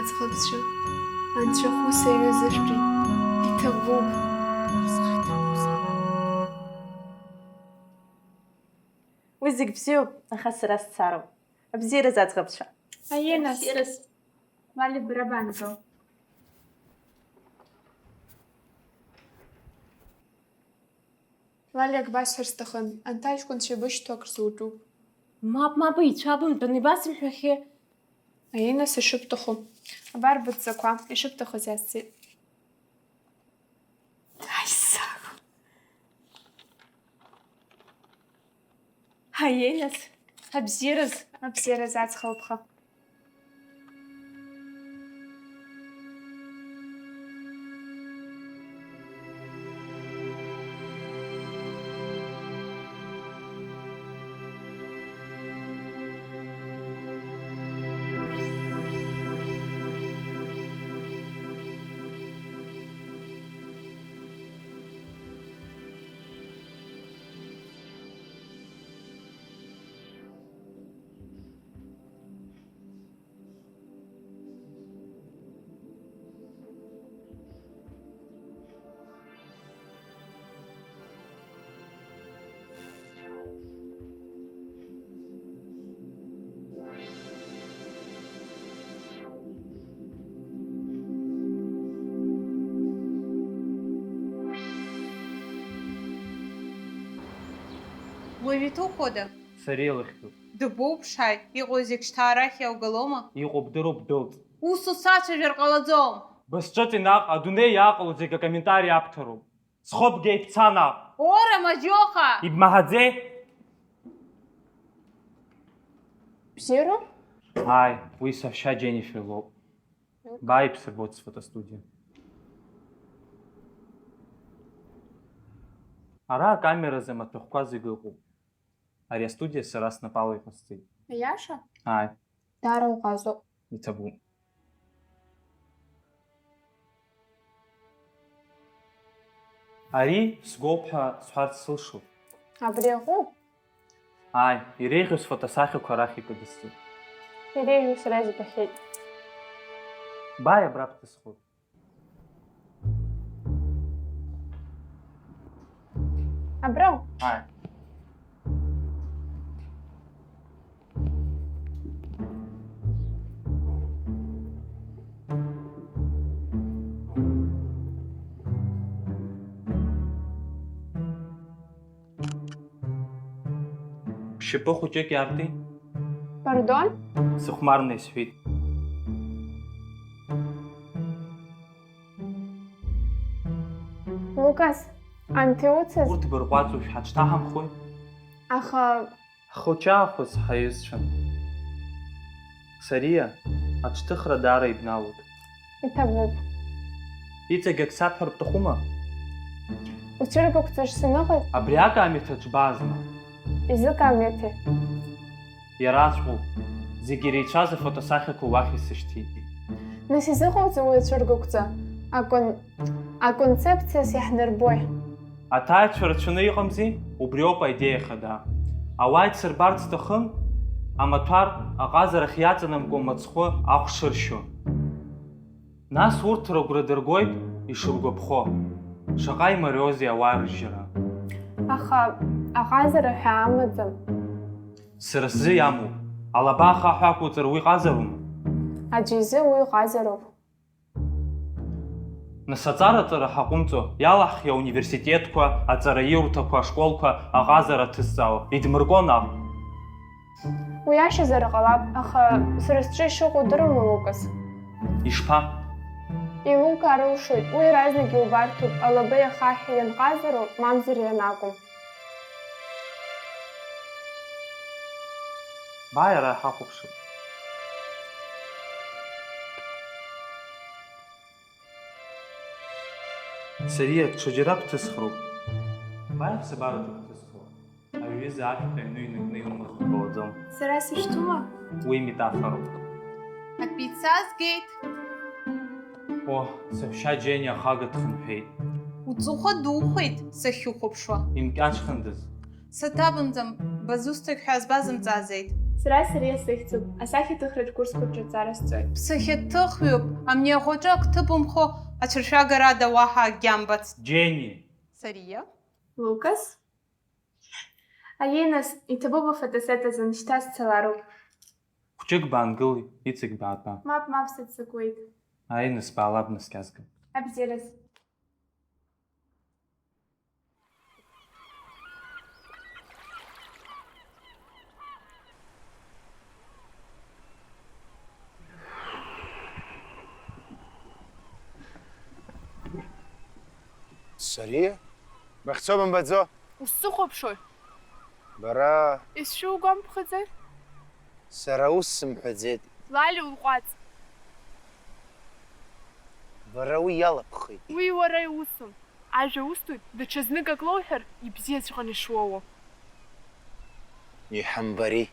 Аӡӷабцәа, анцәахәы саҩызашәтәит, иҭабуп. Уи зегь бзиоуп, аха сара сцароуп. Абзиараз аӡӷабцәа. Аиеи нас. Абзиараз. Валик, бара баанкыл. Валик, басҳәар сҭахын, анҭ аҷкәынцәа ибышьҭоу акыр зуҿуп. Мап, мап, ицәабымтәын, ибасымҳәахьеи. Аиеи нас, ишыбҭаху. Абар быдҵақәа, ишыбҭахыз иасҵеит. Аисах. Аиеи нас, абзиараз. Абзиараз аҵх лыԥха. Уаҩ иҭухуада? Сара илыхьӡуп. Дыбуԥшааит, иҟоу зегь шьҭа арахь иаугалома? Иҟоу бдыруп, дәылҵ. Ус усацәажәар ҟалаӡом. Бысҿыҵи наҟ, адунеи иааҟало зегь акомментари абҭароуп. Схыбгеи, бца наҟ! Ора, Маџьоха! Ибмаҳаӡеи? Бзиароу? Ааи, уи саҳәшьа Џьенифер лоуп. Бааи, бсырбоит сфотостудиа. Ара акамеразы амаҭәахәқәа зегьы ыҟоуп. Ари астудиа сара снапала иҟасҵеит. Аиаша? Ааи. Даара уҟазоуп. Иҭабуп. Ари сгәоуп ҳәа сҳәарц сылшоит. Абри аҟәуп? Ааи, иреиӷьу сфотосахьақәа арахь икыдысҵеит. Иреиӷьу сара избахьеит. Бааи, абра бҭысхуеит. Абрау? Ааи. Бшьапы хәыҷык иарти? Пардон? Сыхәмарны исҳәеит. Лукас, анҭ иуцыз? Урҭ бырҟәаҵушәа ҳаҽҭаҳамхои? Аха Ҳхәыҷы аахәыс ҳаиҩызцәан. Сариа, аҽҭыхра даара ибналоит. Иҭабуп. Иҵегь ак сабҳәар бҭахума? Уцәыргақәҵа шсаныҟаз? Абри акаамеҭ аҿбаазма? Изы камеҭи? Иараҵәҟьоуп. Зегь иреицәаз афотосахьақәа уахь исышьҭит. Нас изыҟауҵа уи ацәыргақәҵа? Акон-, аконцепциас иаҳнарбои? Аҭаацәа рацәаны иҟамзи, убриоуп аидеиа хада. Ауаа ицырбарц сҭахын, амаҭәар аҟазарахь иаҵанамкуа мыцхәы ахә шыршьо. Нас урҭ рыгәра дыргоит ишыргәаԥхо. Шаҟа имариоузеи ауаа рыжьжьара. Аха аҟазара ҳәа амаӡам. Сара сзы иамоуп. Алаба ахаҳә ақәуҵар уи ҟазарума? Аӡәы изы уи ҟазароуп. Нас аҵара-ҵара ҳаҟәымҵо, иалаҳхи ауниверситетқәа, аҵараиурҭақәа, ашколқәа аҟазара аҭызҵаауа, идмыркуан акәу? Уиашазар ҟалап, аха сара сҿы ишыҟоу удыруама, Лукас? Ишԥа? Еилукаар улшоит, уи иаразнак иубарҭоуп, алаба иахаҳә ианҟазароу, мамзар ианакәым. Бааи ара иҳахәаԥшып. Сариа, ҽаџьара бҭысхроуп. Бааи аԥсабараҿы бҭысхроуп. Аҩыза ашәҭ аҩны иныкны иумаз уҟалаӡом. Сара сышәҭума? Уи метафоруп. Апицца згеит. О, саҳәшьа Џьениа ахага дхынҳәеит. Уҵыхәа духеит сахьухәаԥшуа. Имкьаҿхандаз. Саҭабымҵан, базусҭоит ҳәа збазымҵааӡеит. Сара Сариа сыхьӡуп, асахьаҭыхратә курсқәа рҿы аҵара сҵоит. Бсахьаҭыхҩуп, амни аӷәаҿы ак ҭыбымхо ацәыршәагарада уаҳа акгьы амбац. Џьени! Сариа? Лукас? Аиеи нас, иҭабуп афотосет азын, шьҭа сцалароуп. Хәҷык баангыл, иҵегь баатәа. Мап, мап, сыццакуеит. Ааи, нас баала бнаскьазгап. Абзиараз. Сариа? Бахьцо бымбаӡо? Усзыхәаԥшуеи? Бара. Исшәугәамԥхаӡеи? Сара ус сымҳәаӡеит. Лали улҟәаҵ. Бара уи иалабхи? Уи уара иусым. Ажәа усҭоит, даҽазнык ак лоуҳәар, ибзиаҵәҟьаны ишуоуо. Иҳамбари.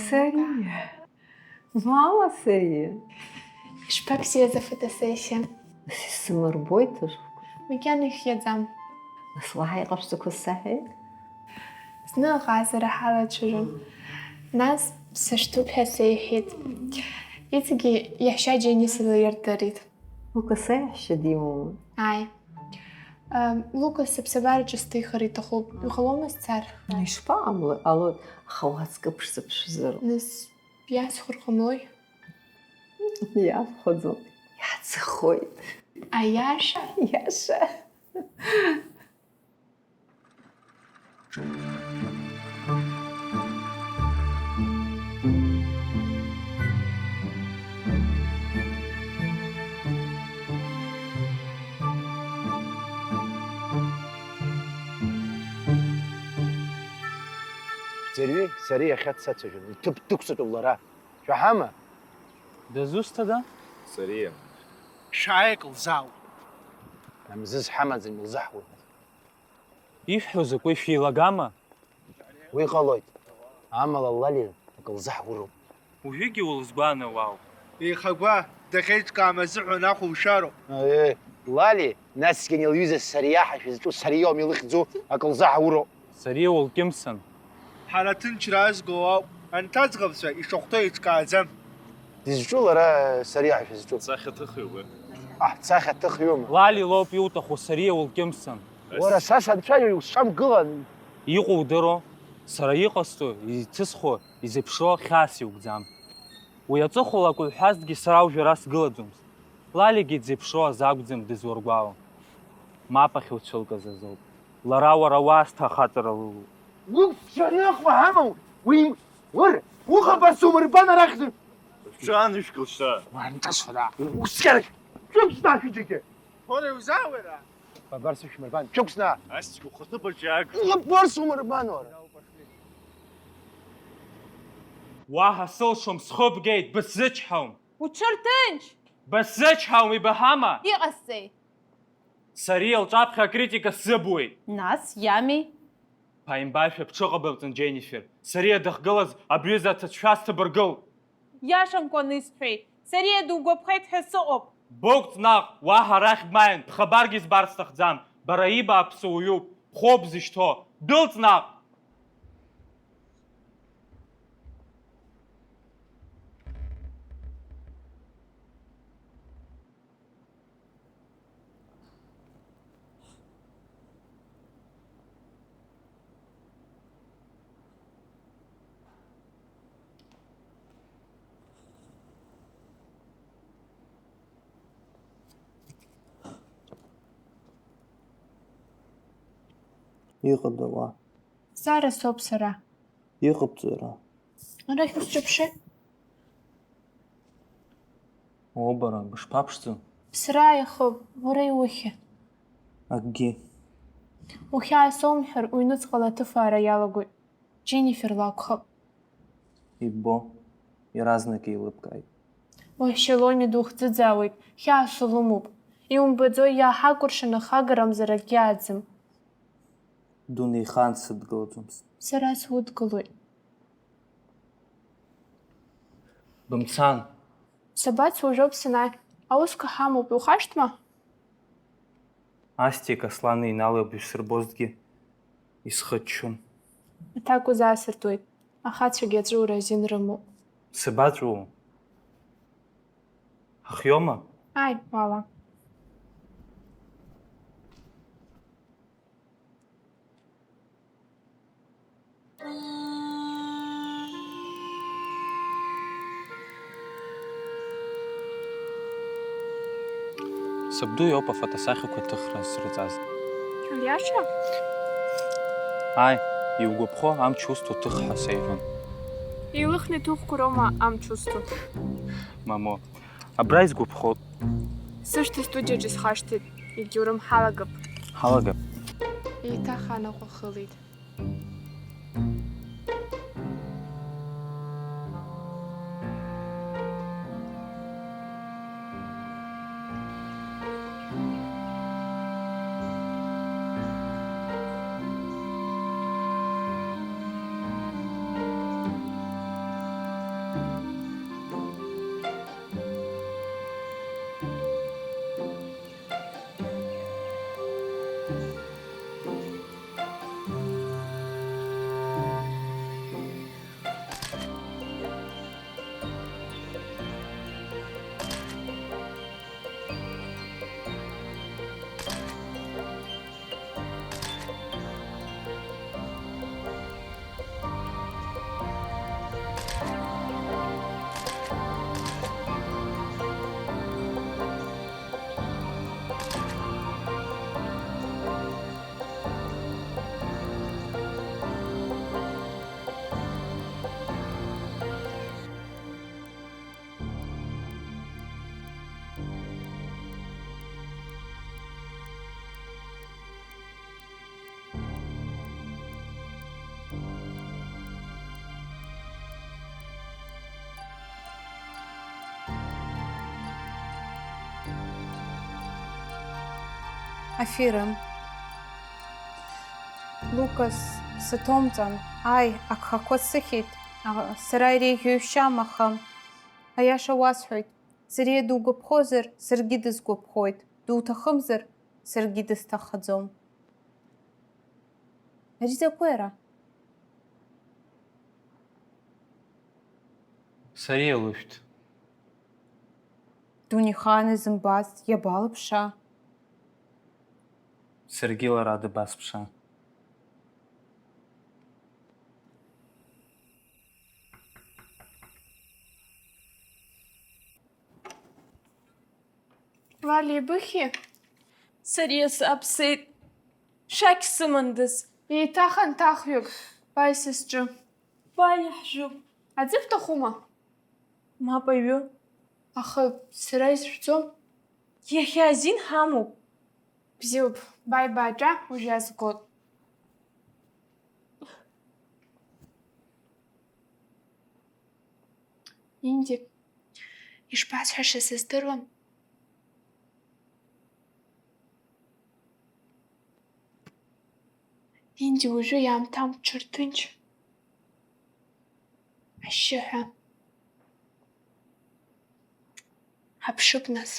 Сариа. Мама Сариа. Ишԥабзиаз афотосессиа? Нас исымырбоит, ужәқәа. Макьана ихиаӡам. Нас уаҳа иҟашәҵақәаз саҳәеит? Зны аҟазара ҳалацәажәон. Нас сышәҭуп ҳәа сеиҳәеит. Иҵегьы иаҳәшьа Џьениса лирдырит. Лука саиаҳәшьа димоума? Ааи. Ам, Лука сыԥсабараҿы сҭихыр иҭахуп. Иҟалома сцар? Ишԥаҟамлои? Ҟалоит, аха уаҵкы ԥшӡа ԥшәзароуп. Нас иасхәар ҟамлои? Иафхәаӡом. Иац-, Дцахоит. Аиаша? Иаша. Ӡырҩи сареи иахьа дсацәажәон, иҭыԥ дықәҵатәуп лара. Шәаҳама? Дызусҭада? Сариа. Шәааи, акы лзаауп. Амзызҳа амаӡам, илзаҳуеит. Ишәҳәо закәи, шәеилагама? Уи ҟалоит. Амала Лали акы лзаҳуроуп. Уажәыгьы улызгәаанауоуп. Еихагәа, дахьеиҿкаам азыҳәан ахәылшәароуп. Аиеи, Лали, насгьы ани лҩыза Сариа ҳәа шәызҿу, Сариа аума илыхьӡу, акы лзаҳуроуп. Сариа улкьымсан. Ҳара аҭынчра аазго ауп, анҭ аӡӷабцәа ишахәҭоу еиҿкааӡам. Дызҿу лара Сариа ҳәа шәызҿу? Сахьа ҭыхҩуп. Аҳ, сахьа ҭыхҩума? Лали лоуп иуҭаху, Сариа улкьымсан. Уара са санцәажәо усҿамгылан. Иҟоу удыруоу? Сара иҟасҵо, изҭысхуа, изеиԥшроу хьаас иугӡам. Уи аҵыхәала акы уҳәазҭгьы сара ужәара сгылаӡомызт. Лалигьы дзеиԥшроу азы акәӡам дызургәаау. Мап ахьуцәылкыз азоуп. Лара уара уаасҭа ахаҵара лылоуп. Уқәцәа рыхәа ҳамоу, уи, ур, ухабар сумырбан арахь зы-. Шәҽаанышәкыл, шьҭа. Уанҿасуа, ускьарахь, шәықәсна шәыџьагьы. Ҳора иузаауеи ара? Бабар сышәмырбан, шәықәсна. Асҭ ухаҭыԥаҿ иааг. Лабор сумырбан уара. Уаҳа сылшом, схы бгеит, бысзычҳауам. Уҽырҭынч! Бысзычҳауам, ибаҳама? Иҟасҵеи? Сариа лҿаԥхьа акритика сзыбуеит. Нас, иами? Ԥааимбаашәа бҽыҟабымҵан, Џьенифер. Сариа дахьгылаз абҩыза аҭыӡшәа сҭабыргыл. Иашамкәаны исҳәеит. Сариа дугәаԥхеит ҳәа сыҟоуп. Бықәҵ наҟ, уаҳа арахь бмааин, бхабаргьы збар сҭахӡам. Бара ибааԥсу уаҩуп, бхоуп бзышьҭоу. Дәылҵ наҟ! Иҟада уа? Зара соуп сара. Иҟабҵара? Арахь усҿаԥшы. Обара, бышԥаԥшӡо? Сара иахоуп, уара иухьи? Акгьы. Ухьаа соумҳәар, уҩныҵҟала аҭыфаара иалагоит. Џьенифер лакәхап. Иббо, иаразнак еилыбкааит. Уашьа Ломи духӡыӡаауеит, хьаас улымоуп. Иумбаӡои, иааҳакәыршан ахагарамзар акгьы аӡым. Дунеихаан сыдгылаӡомызт. Сара судгылоит. Бымцан. Сабацо, уажәоуп санааи. Аусқәа ҳамоуп, иухашҭма? Астик Аслани Инали абжьы сырбозҭгьы исхыччон. Аҭак узаасыртуеит, ахацәагьы аҵәуара азин рымоуп. Сабаҵәуо? Ҳахиома? Ааи, уаала. Сабду иоуп афотосахьақәа ҭыхра зрыҵаз. Алиаша? Ааи, иугәаԥхо, амч усҭо ҭых ҳәа сеиҳәон. Еилыхны иҭухқәа роума амч усҭо? Мамо, абра исгәаԥхоит. Сышьҭа астудиаҿ исхашҭит, егьаурым, ҳалагап. Ҳалагап. Еиҭах анаҟә ахылеит. Афирым. Лукас, саҭоумҵан, ааи, агхақәа сыхьит, а, сара иреиӷьу ишьам, аха, аиаша уасҳәоит, Сариа дугәаԥхозар, саргьы дысгәаԥхоит, дуҭахымзар, саргьы дысҭахаӡом. Ари закәи ара? Сариа лышәҭ. Дунеихаан изымбац, иабалыԥша? Саргьы лара дабасԥша? Лали, ибыхьи? Сариа сааԥсеит. Шәақь сымандаз. Еиҭах анҭахҩык, бааи сасҿы. Бааи иаҳжәып. Аӡы бҭахума? Мап, аҩы. Аха сара исшәӡом. Иахьа азин ҳамоуп. Бзиоуп, бааи баатәа, уажә иаазгоит. Инди, ишбасҳәаша сыздыруам. Инди, уажәы иаамҭам, ҽырҭынч. Ашьшьыҳәа. Ҳаԥшып, нас.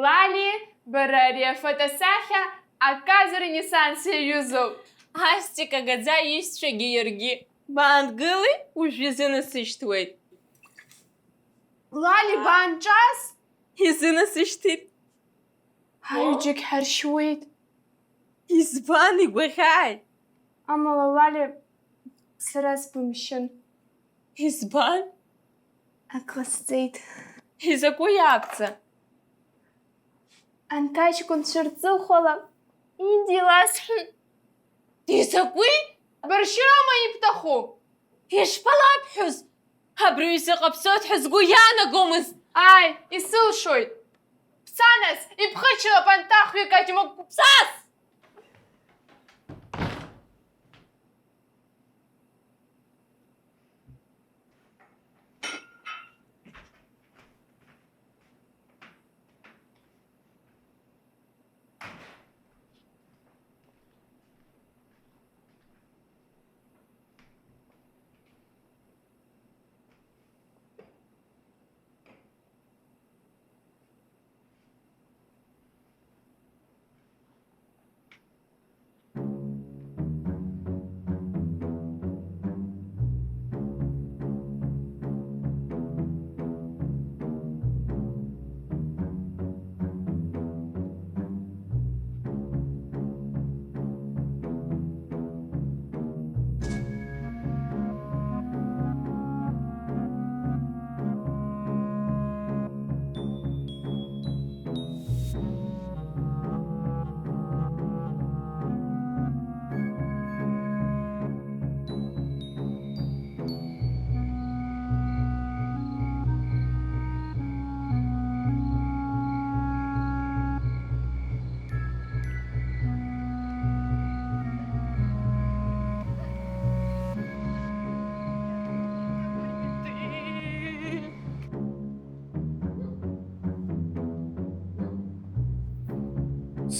Лали, бара ари афотосахьа аказа ренессанс иаҩызоуп. Астик агаӡа ишьцәагьы иаргьы. Баангыли, уажә изынасышьҭуеит. Лали, баанҿас? Изынасышьҭит. Ҳаҩыџьагь ҳаршьуеит. Избан игәаӷьааит? Амала Лали сара сбымшьын. Избан? Ак ҟасҵеит. Изакәи иаабҵа? Анҭ аҷкәынцәа рҵыхәала Инди иласҳәеит. Изакәи? Быршьроума ибҭаху? Ишԥалабҳәоз? Абри аҩыза ҟаԥҵоит ҳәа сгәы иаанагомызт. Ааи, исылшоит. Бца нас, ибхыччалап анҭахҩык аџьмақәа, бцас!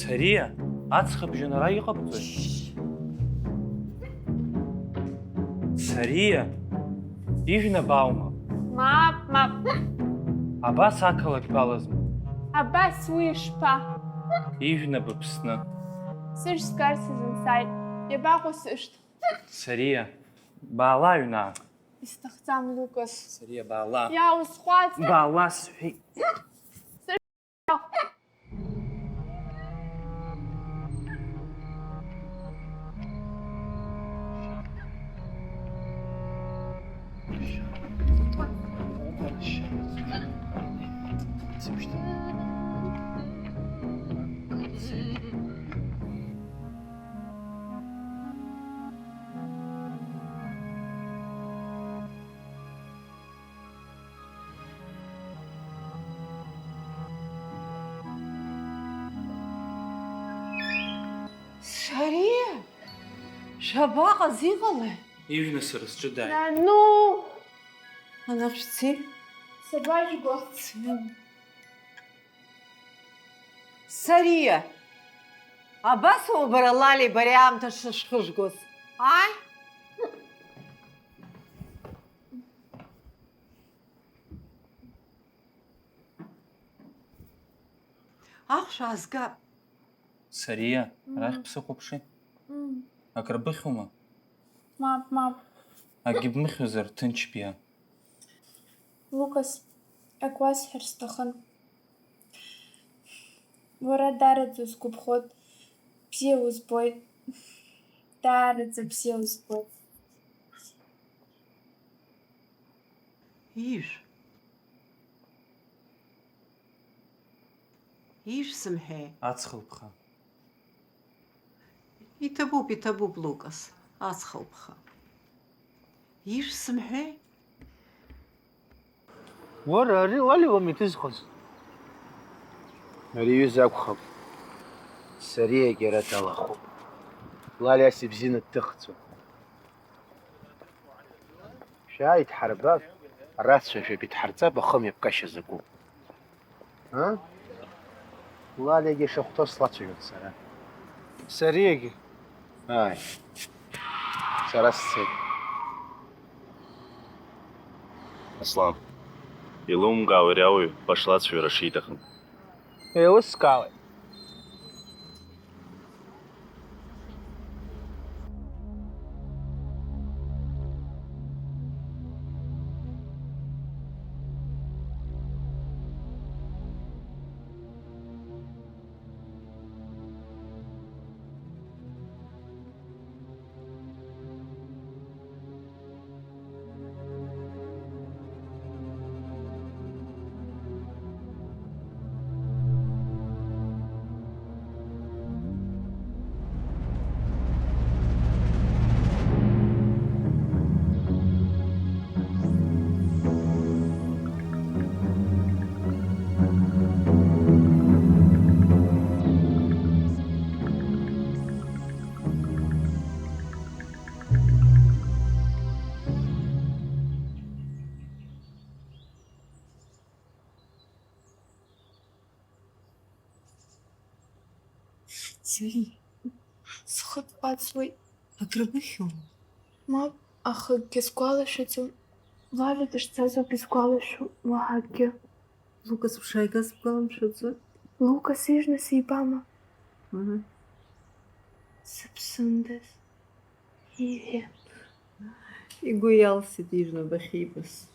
Сариа, аҵхыбжьон ара иҟабҵои? Сариа, ижәны абааума? Мап, мап. Абас ақалақь балазма? Абас уи ишԥа? Ижәны быԥсны. Сышә сгарц сазынсааит. Иабаҟоу сышәҭ? Сариа, баала аҩны. Исҭахӡам, Лукас. Сариа, баала. Иааусхәац. Баала сҳәеит. Сариа, шәабаҟаз, иҟалеи? Ижәны сара сҿы дааит. Нану! Ана шәцеи? Сабажәго? Сцеит. Сариа! Абас аума бара Лали бареи аамҭа шышхыжгоз? Ааи! Ахә шәаазгап. Сариа, арахь бсыхәаԥши. Мм. Акрыбыхьума? Мап, мап. Акгьы бмыхьуазар, ҭынч биа. Лукас, ак уасҳәар сҭахын. Уара даараӡа усгәаԥхоит, бзиа узбоит. Даараӡа бзиа узбоит. Ижә. Ижә сымҳәеи? Ацхылԥха. Иҭабуп, иҭабуп, Лукас, ацхылԥха. Ижә сымҳәеи? Уара, ари Лали уами иҭызхыз? Ари иҩыза акәхап. Сариагьы ара далахәуп. Лали ас ибзианы дҭыхӡом. Шәааит, ҳарбап, рацәажәап, идҳарҵап, ахымҩаԥгашьа закәу. А? Лалиагьы шахәҭоу слацәажәон сара. Сариагьы? Ааи. Сара сцеит. Аслан, еилумгааит ари ауаҩ башлацәажәара шиҭахым. Еилыскаауеит. Сари, схы ҭҟәацуеит. Акрыбыхьума? Мап, аха акгьы сгәалашәаӡом. Лали дышцаз ауп исгәалашәо, уаҳа акгьы. Лукас ԥшааигас бгәаламшәаӡои? Лукас ижәны сибама? Мгм. Сыԥсындаз. Иҳәа. Игәы иалсит ижәны бахьибаз.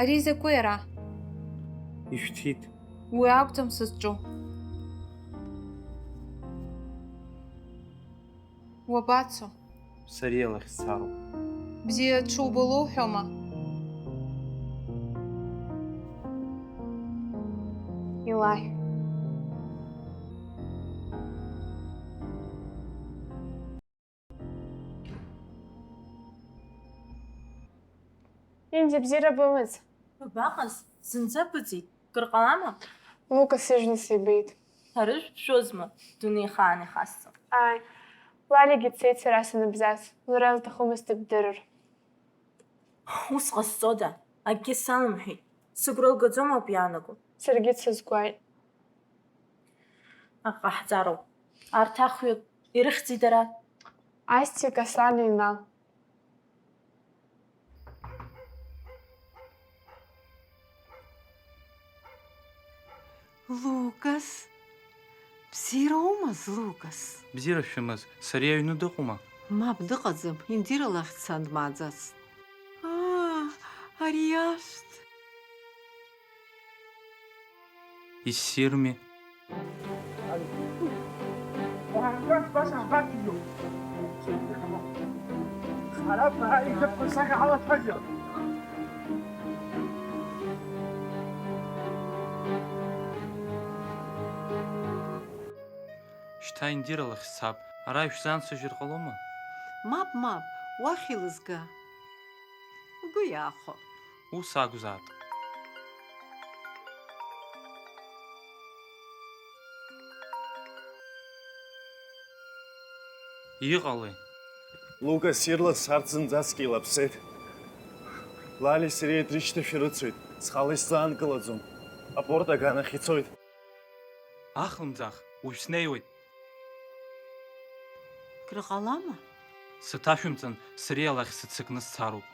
Ари закәи ара? Ишәҭит. Уи акәӡам сызҿу. Уабацо? Сариа лахь сцароуп. Бзиа дшубо лоуҳәома? Илаҳә. Инди, бзиара бымаз. Бабаҟаз? Зынӡа быӡит. Кыр ҟалама? Лукас ижәны сибеит. Ҳарыжәтә шәозма, дунеихаан ихасҵо. Ааи. Лалигьы дцеит сара саныбзас. Лара илҭахымызт ибдырыр. Ус ҟасҵода? Акгьы салымҳәеит. Сыгәра лгаӡом ауп иаанаго. Саргьы дсызгәааит. Ак ҟаҳҵароуп. Арҭ ахҩык ирыхьӡеи дара? Астик, Аслан, Инал. Лукас. Бзиара умаз, Лукас? Бзиара шәымаз, Сариа аҩны дыҟоума? Мап, дыҟаӡам, Индира лахь дцан дмааӡацт. Аа, ари иашт. Иссирми? Шьҭа Индира лахь сцап. Ара ишәзаансыжьыр ҟалома? Мап, мап, Уахь илызга. Лгәы иаахәап. Ус акәзаап. Иҟалеи? Лукас ирлас арҭ зынӡаск еилаԥсеит. Лали сареи атрышьҭа шәарыцоит, схала исзаанкылаӡом. Апорт аганахь ицоит. Ахлымӡаах, уажә снеиуеит. Крыҟалама? Саҭашәымҵан, сареи алахь сыццакны сцароуп.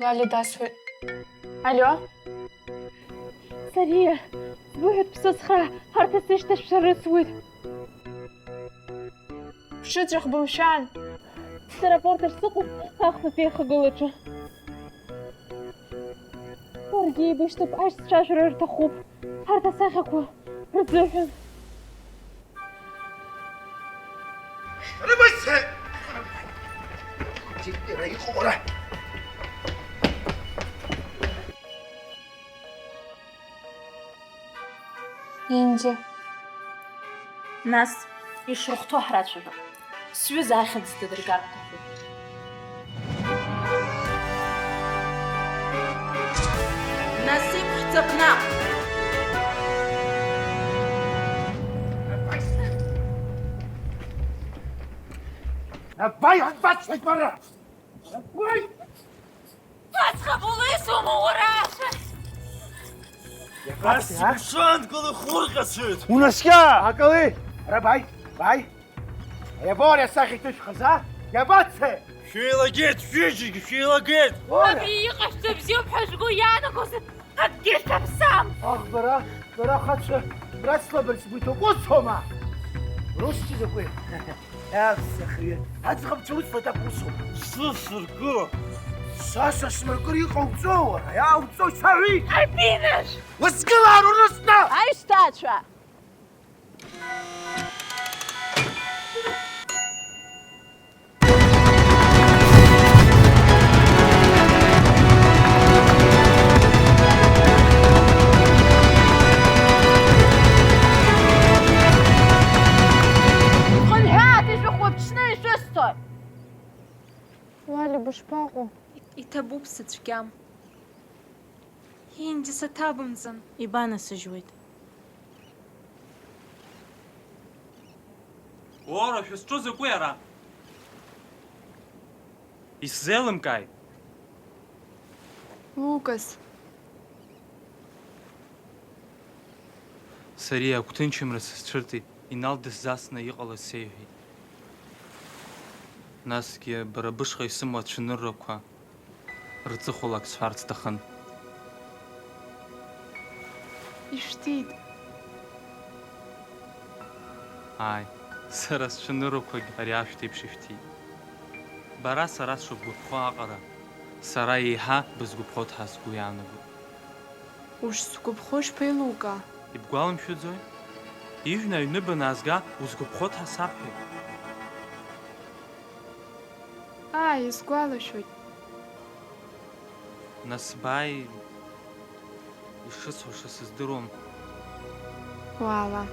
Лали дасуеит. Алио? Сариа, сбыҳәоит, бсыцхраа, ҳарҭ асышьҭа шәарыцуеит. Бшыҵәах бымшәан! Сара апорт ахь сыҟоуп, ахԥатәи аихагылаҿы. Баргьы еибышьҭоуп, ашьцәажәара рҭахуп. Ҳарҭ асахьақәа рзыҳәан. Рыбассе! Иара иҟоу ара! Инди. Нас, ишрыхәҭоу ҳрацәажәап. Сҩыза ахьӡ дадыргар рҭахуп. Нас иқәҳҵап наҟ. Абаи, абаи, абаи! Аӡӷаб улеисуама уара? Ас а? Иԥшаанкыло ихурҟьацәоит! Унаскьа! Акалеи! Ара бааи, бааи! Иабоури асахьа иҭышәхыз, а? Иабацеи? Шәеилагеит, шәҩыџьегьы шәеилагеит! Уара! Абри иҟашәҵо бзиоуп ҳәа шәгәы иаанагозар, акгьы шәаԥсам! Ах, бара, бара ахацәа, рацлабырц сгәы иҭоуп, усҭома? Русчи закәи? Аԥсахҩы, аӡӷабцәа русқәа аҭак усуп. Сысыркы! Са сасмыркыр иҟауҵо, уара, иаауҵо, саҳәеит! Альбинаш! Уазгылаар урысны! Аҩсҭаацәа! Хынҳәааит, ишәыхәлаԥҽны ишәысҭоит! Лали, бышԥаҟоу? Иҭабуп, сыцәгьам. Инди, саҭабымҵан. Ибанасыжьуеит. Уара, шәызҿу закәи ара? Исзеилымкааит. Лукас. Сариа агәҭынчымра сызцәырҵит, Инал дысзасны иҟалаз сеиҳәеит. Насгьы бара бышҟа исымоу ацәаныррақәа рҵыхәала ак сҳәарц сҭахын. Ишәҭит. Ааи, сара сцәаныррақәагь ари ашәҭ еиԥш ишәҭит. Бара сара сшыбгәаԥхо аҟара, сара еиҳа бызгәаԥхоит ҳәа сгәы иаанагоит. Ушсгәаԥхо шԥеилукаа? Ибгәаламшәаӡои? Ижәны аҩны банаазга, узгәаԥхоит ҳәа сабҳәеит. Ааи, исгәалашәоит. Нас бааи, ишысҳәаша сыздыруам. Уаала.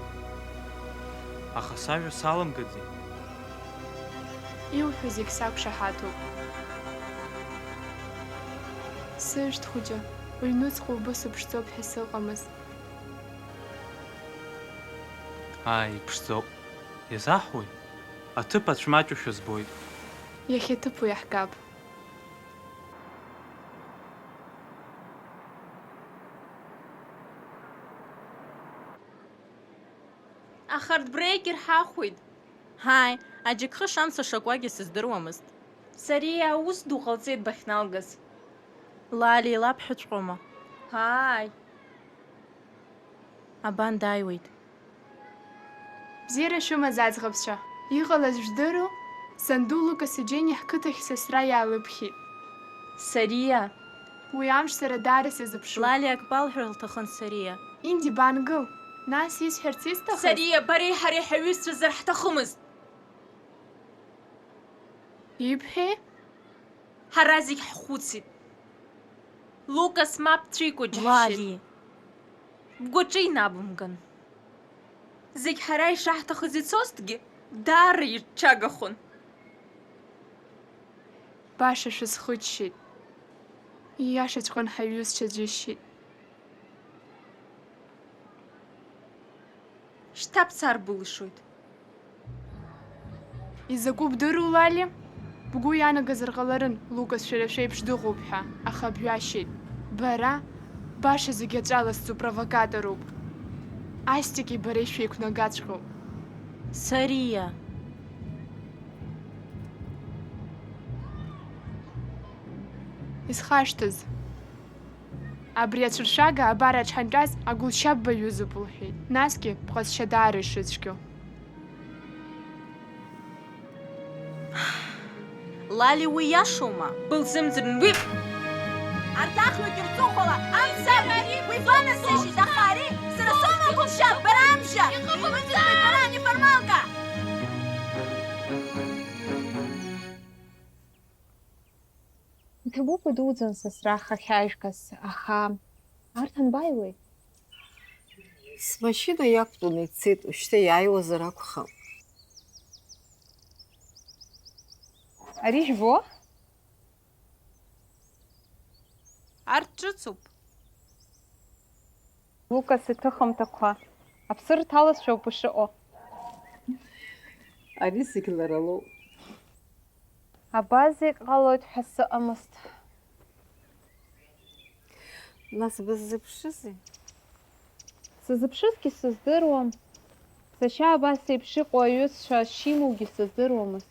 Аха сажәа саламгаӡеит. Иуҳәо зегь сақәшаҳаҭуп. Сыжәтә хәыҷы, уҩнуҵҟа убыс уԥшӡоуп ҳәа сыҟамызт. Ааи, иԥшӡоуп. Иазаҳуеи? Аҭыԥ ацәмаҷушәа збоит. Иахьа ҭыԥу иаҳгап. Аха арҭ бреикер ҳахәеит. Ҳаи, аџьыкхыш амца шакуагьы сыздыруамызт. Сариа аус ду ҟалҵеит бахьналгаз. Лали илаԥхьаҵәҟьоума? Ааи. Абан дааиуеит. Бзиара шәымаз, аӡӷабцәа! Иҟалаз жәдыру? Санду Лукас иџьеини ҳқыҭахь сасра иаалыԥхьеит. Сариа! Уи амш сара даара сазыԥшуп. Лали, ак балҳәар лҭахын, Сариа. Инди, баангыл! Нас исҳәарц исҭахыз? Сариа, бареи ҳареи ҳаҩызцәазар ҳҭахымызт! Ибҳәеи? Ҳара зегь ҳхәыцит. Лукас мап цәикәа џьҳәшьеит. Лали! Бгәаҿы инабымган. Зегь ҳара ишаҳҭахыз ицозҭгьы, даара ирҽагахон. Баша шәысхыччеит. Ииашаҵәҟьан ҳаҩызцәа џьысшьеит. Шьҭа бцар былшоит. Изакәу бдыруа, Лали? Бгәы иаанагазар ҟаларын, Лукас шәара шәеиԥш дыҟоуп ҳәа, аха бҩашьеит. Бара, баша зегь аҵәа ласӡоу провокаторуп. Астики бареи шәеиқәнагаҵәҟьоуп. Сариа! Исхашҭыз. Абри ацәыршәага абар аҽҳантәаз агәылшьап баҩызоуп, лҳәеит. Насгьы бҟазшьа даара ишыцәгьоу. Лали, уи иашоума? Былзымӡырҩын уи! Арҭ ахҩык ирҵухәала, амца абри, уи банасыжьит, аха ари, сара соума агәылшьап, бара амжьа! Имыӡырхеит бара, анеформалка! Иҭабуп идуӡӡан сасра хахьажәгас, аха арҭ анбааиуеи? Смашьына иақәтәаны ицеит, уажәшьҭа иааиуазар акәхап. Ари жәбо? Арҭ ҿыцуп. Лукас иҭыхымҭақәа аԥсы рҭалазшәа ауп ишыҟоу. Ари зегь лара лоуп. Абас зегь ҟалоит ҳәа сыҟамызт. Нас быззыԥшызеи? Сыззыԥшызгьы сыздыруам. Сашьа абас еиԥш иҟоу аҩызцәа шимоугьы сыздыруамызт.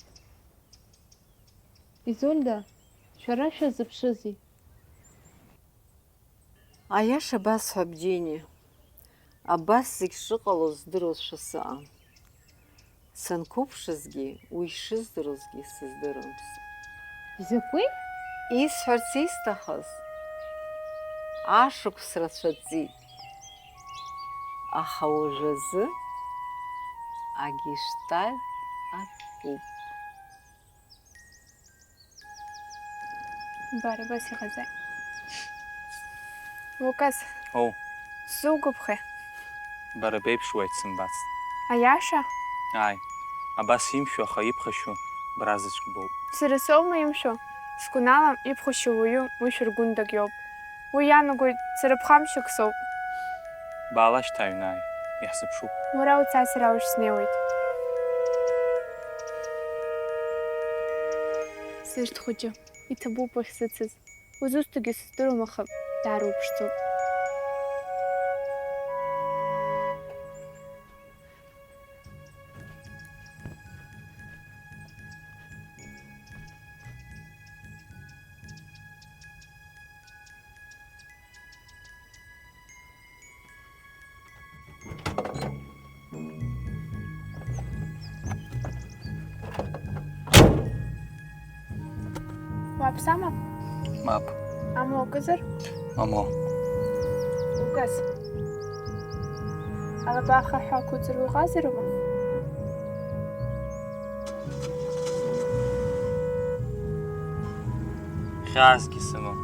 Изольда, шәара шәазыԥшызеи? Аиаша басҳәап, Џьени, абас зегь шыҟало здыруазшәа сыҟам. Санқәыԥшызгьы, уи шыздыруазгьы сыздырамызт. Изакәи? Исҳәарц исҭахыз, ашықәс рацәа ҵит, аха уажәазы агештальт атәуп. Бара, абас иҟазааит. Лукас. Оу. Сзугәаԥхеи? Бара беиԥш уаҩ дсымбацт. Аиаша? Ааи. Абас имшәо, аха иԥхашьо бара заҵәык боуп. Сара соума имшәо? Сгәанала, иԥхашьо уаҩы уи шәыргәындак иоуп. Уи иаанагоит, сара ԥхамшьак соуп. Баала шьҭа аҩны ааи, иаҳзыԥшуп. Уара уца, сара уахь снеиуеит. Сышәҭ хәыҷы, иҭабуп уахьсыцыз. Узусҭагьы сыздыруам, аха даара уԥшӡоуп. Уаԥсама? Мап. Амла укызар? Мамоу. Укыз. Алаба ахаҳә ақәуҵар уҟазароума? Хьаасгьы сымам,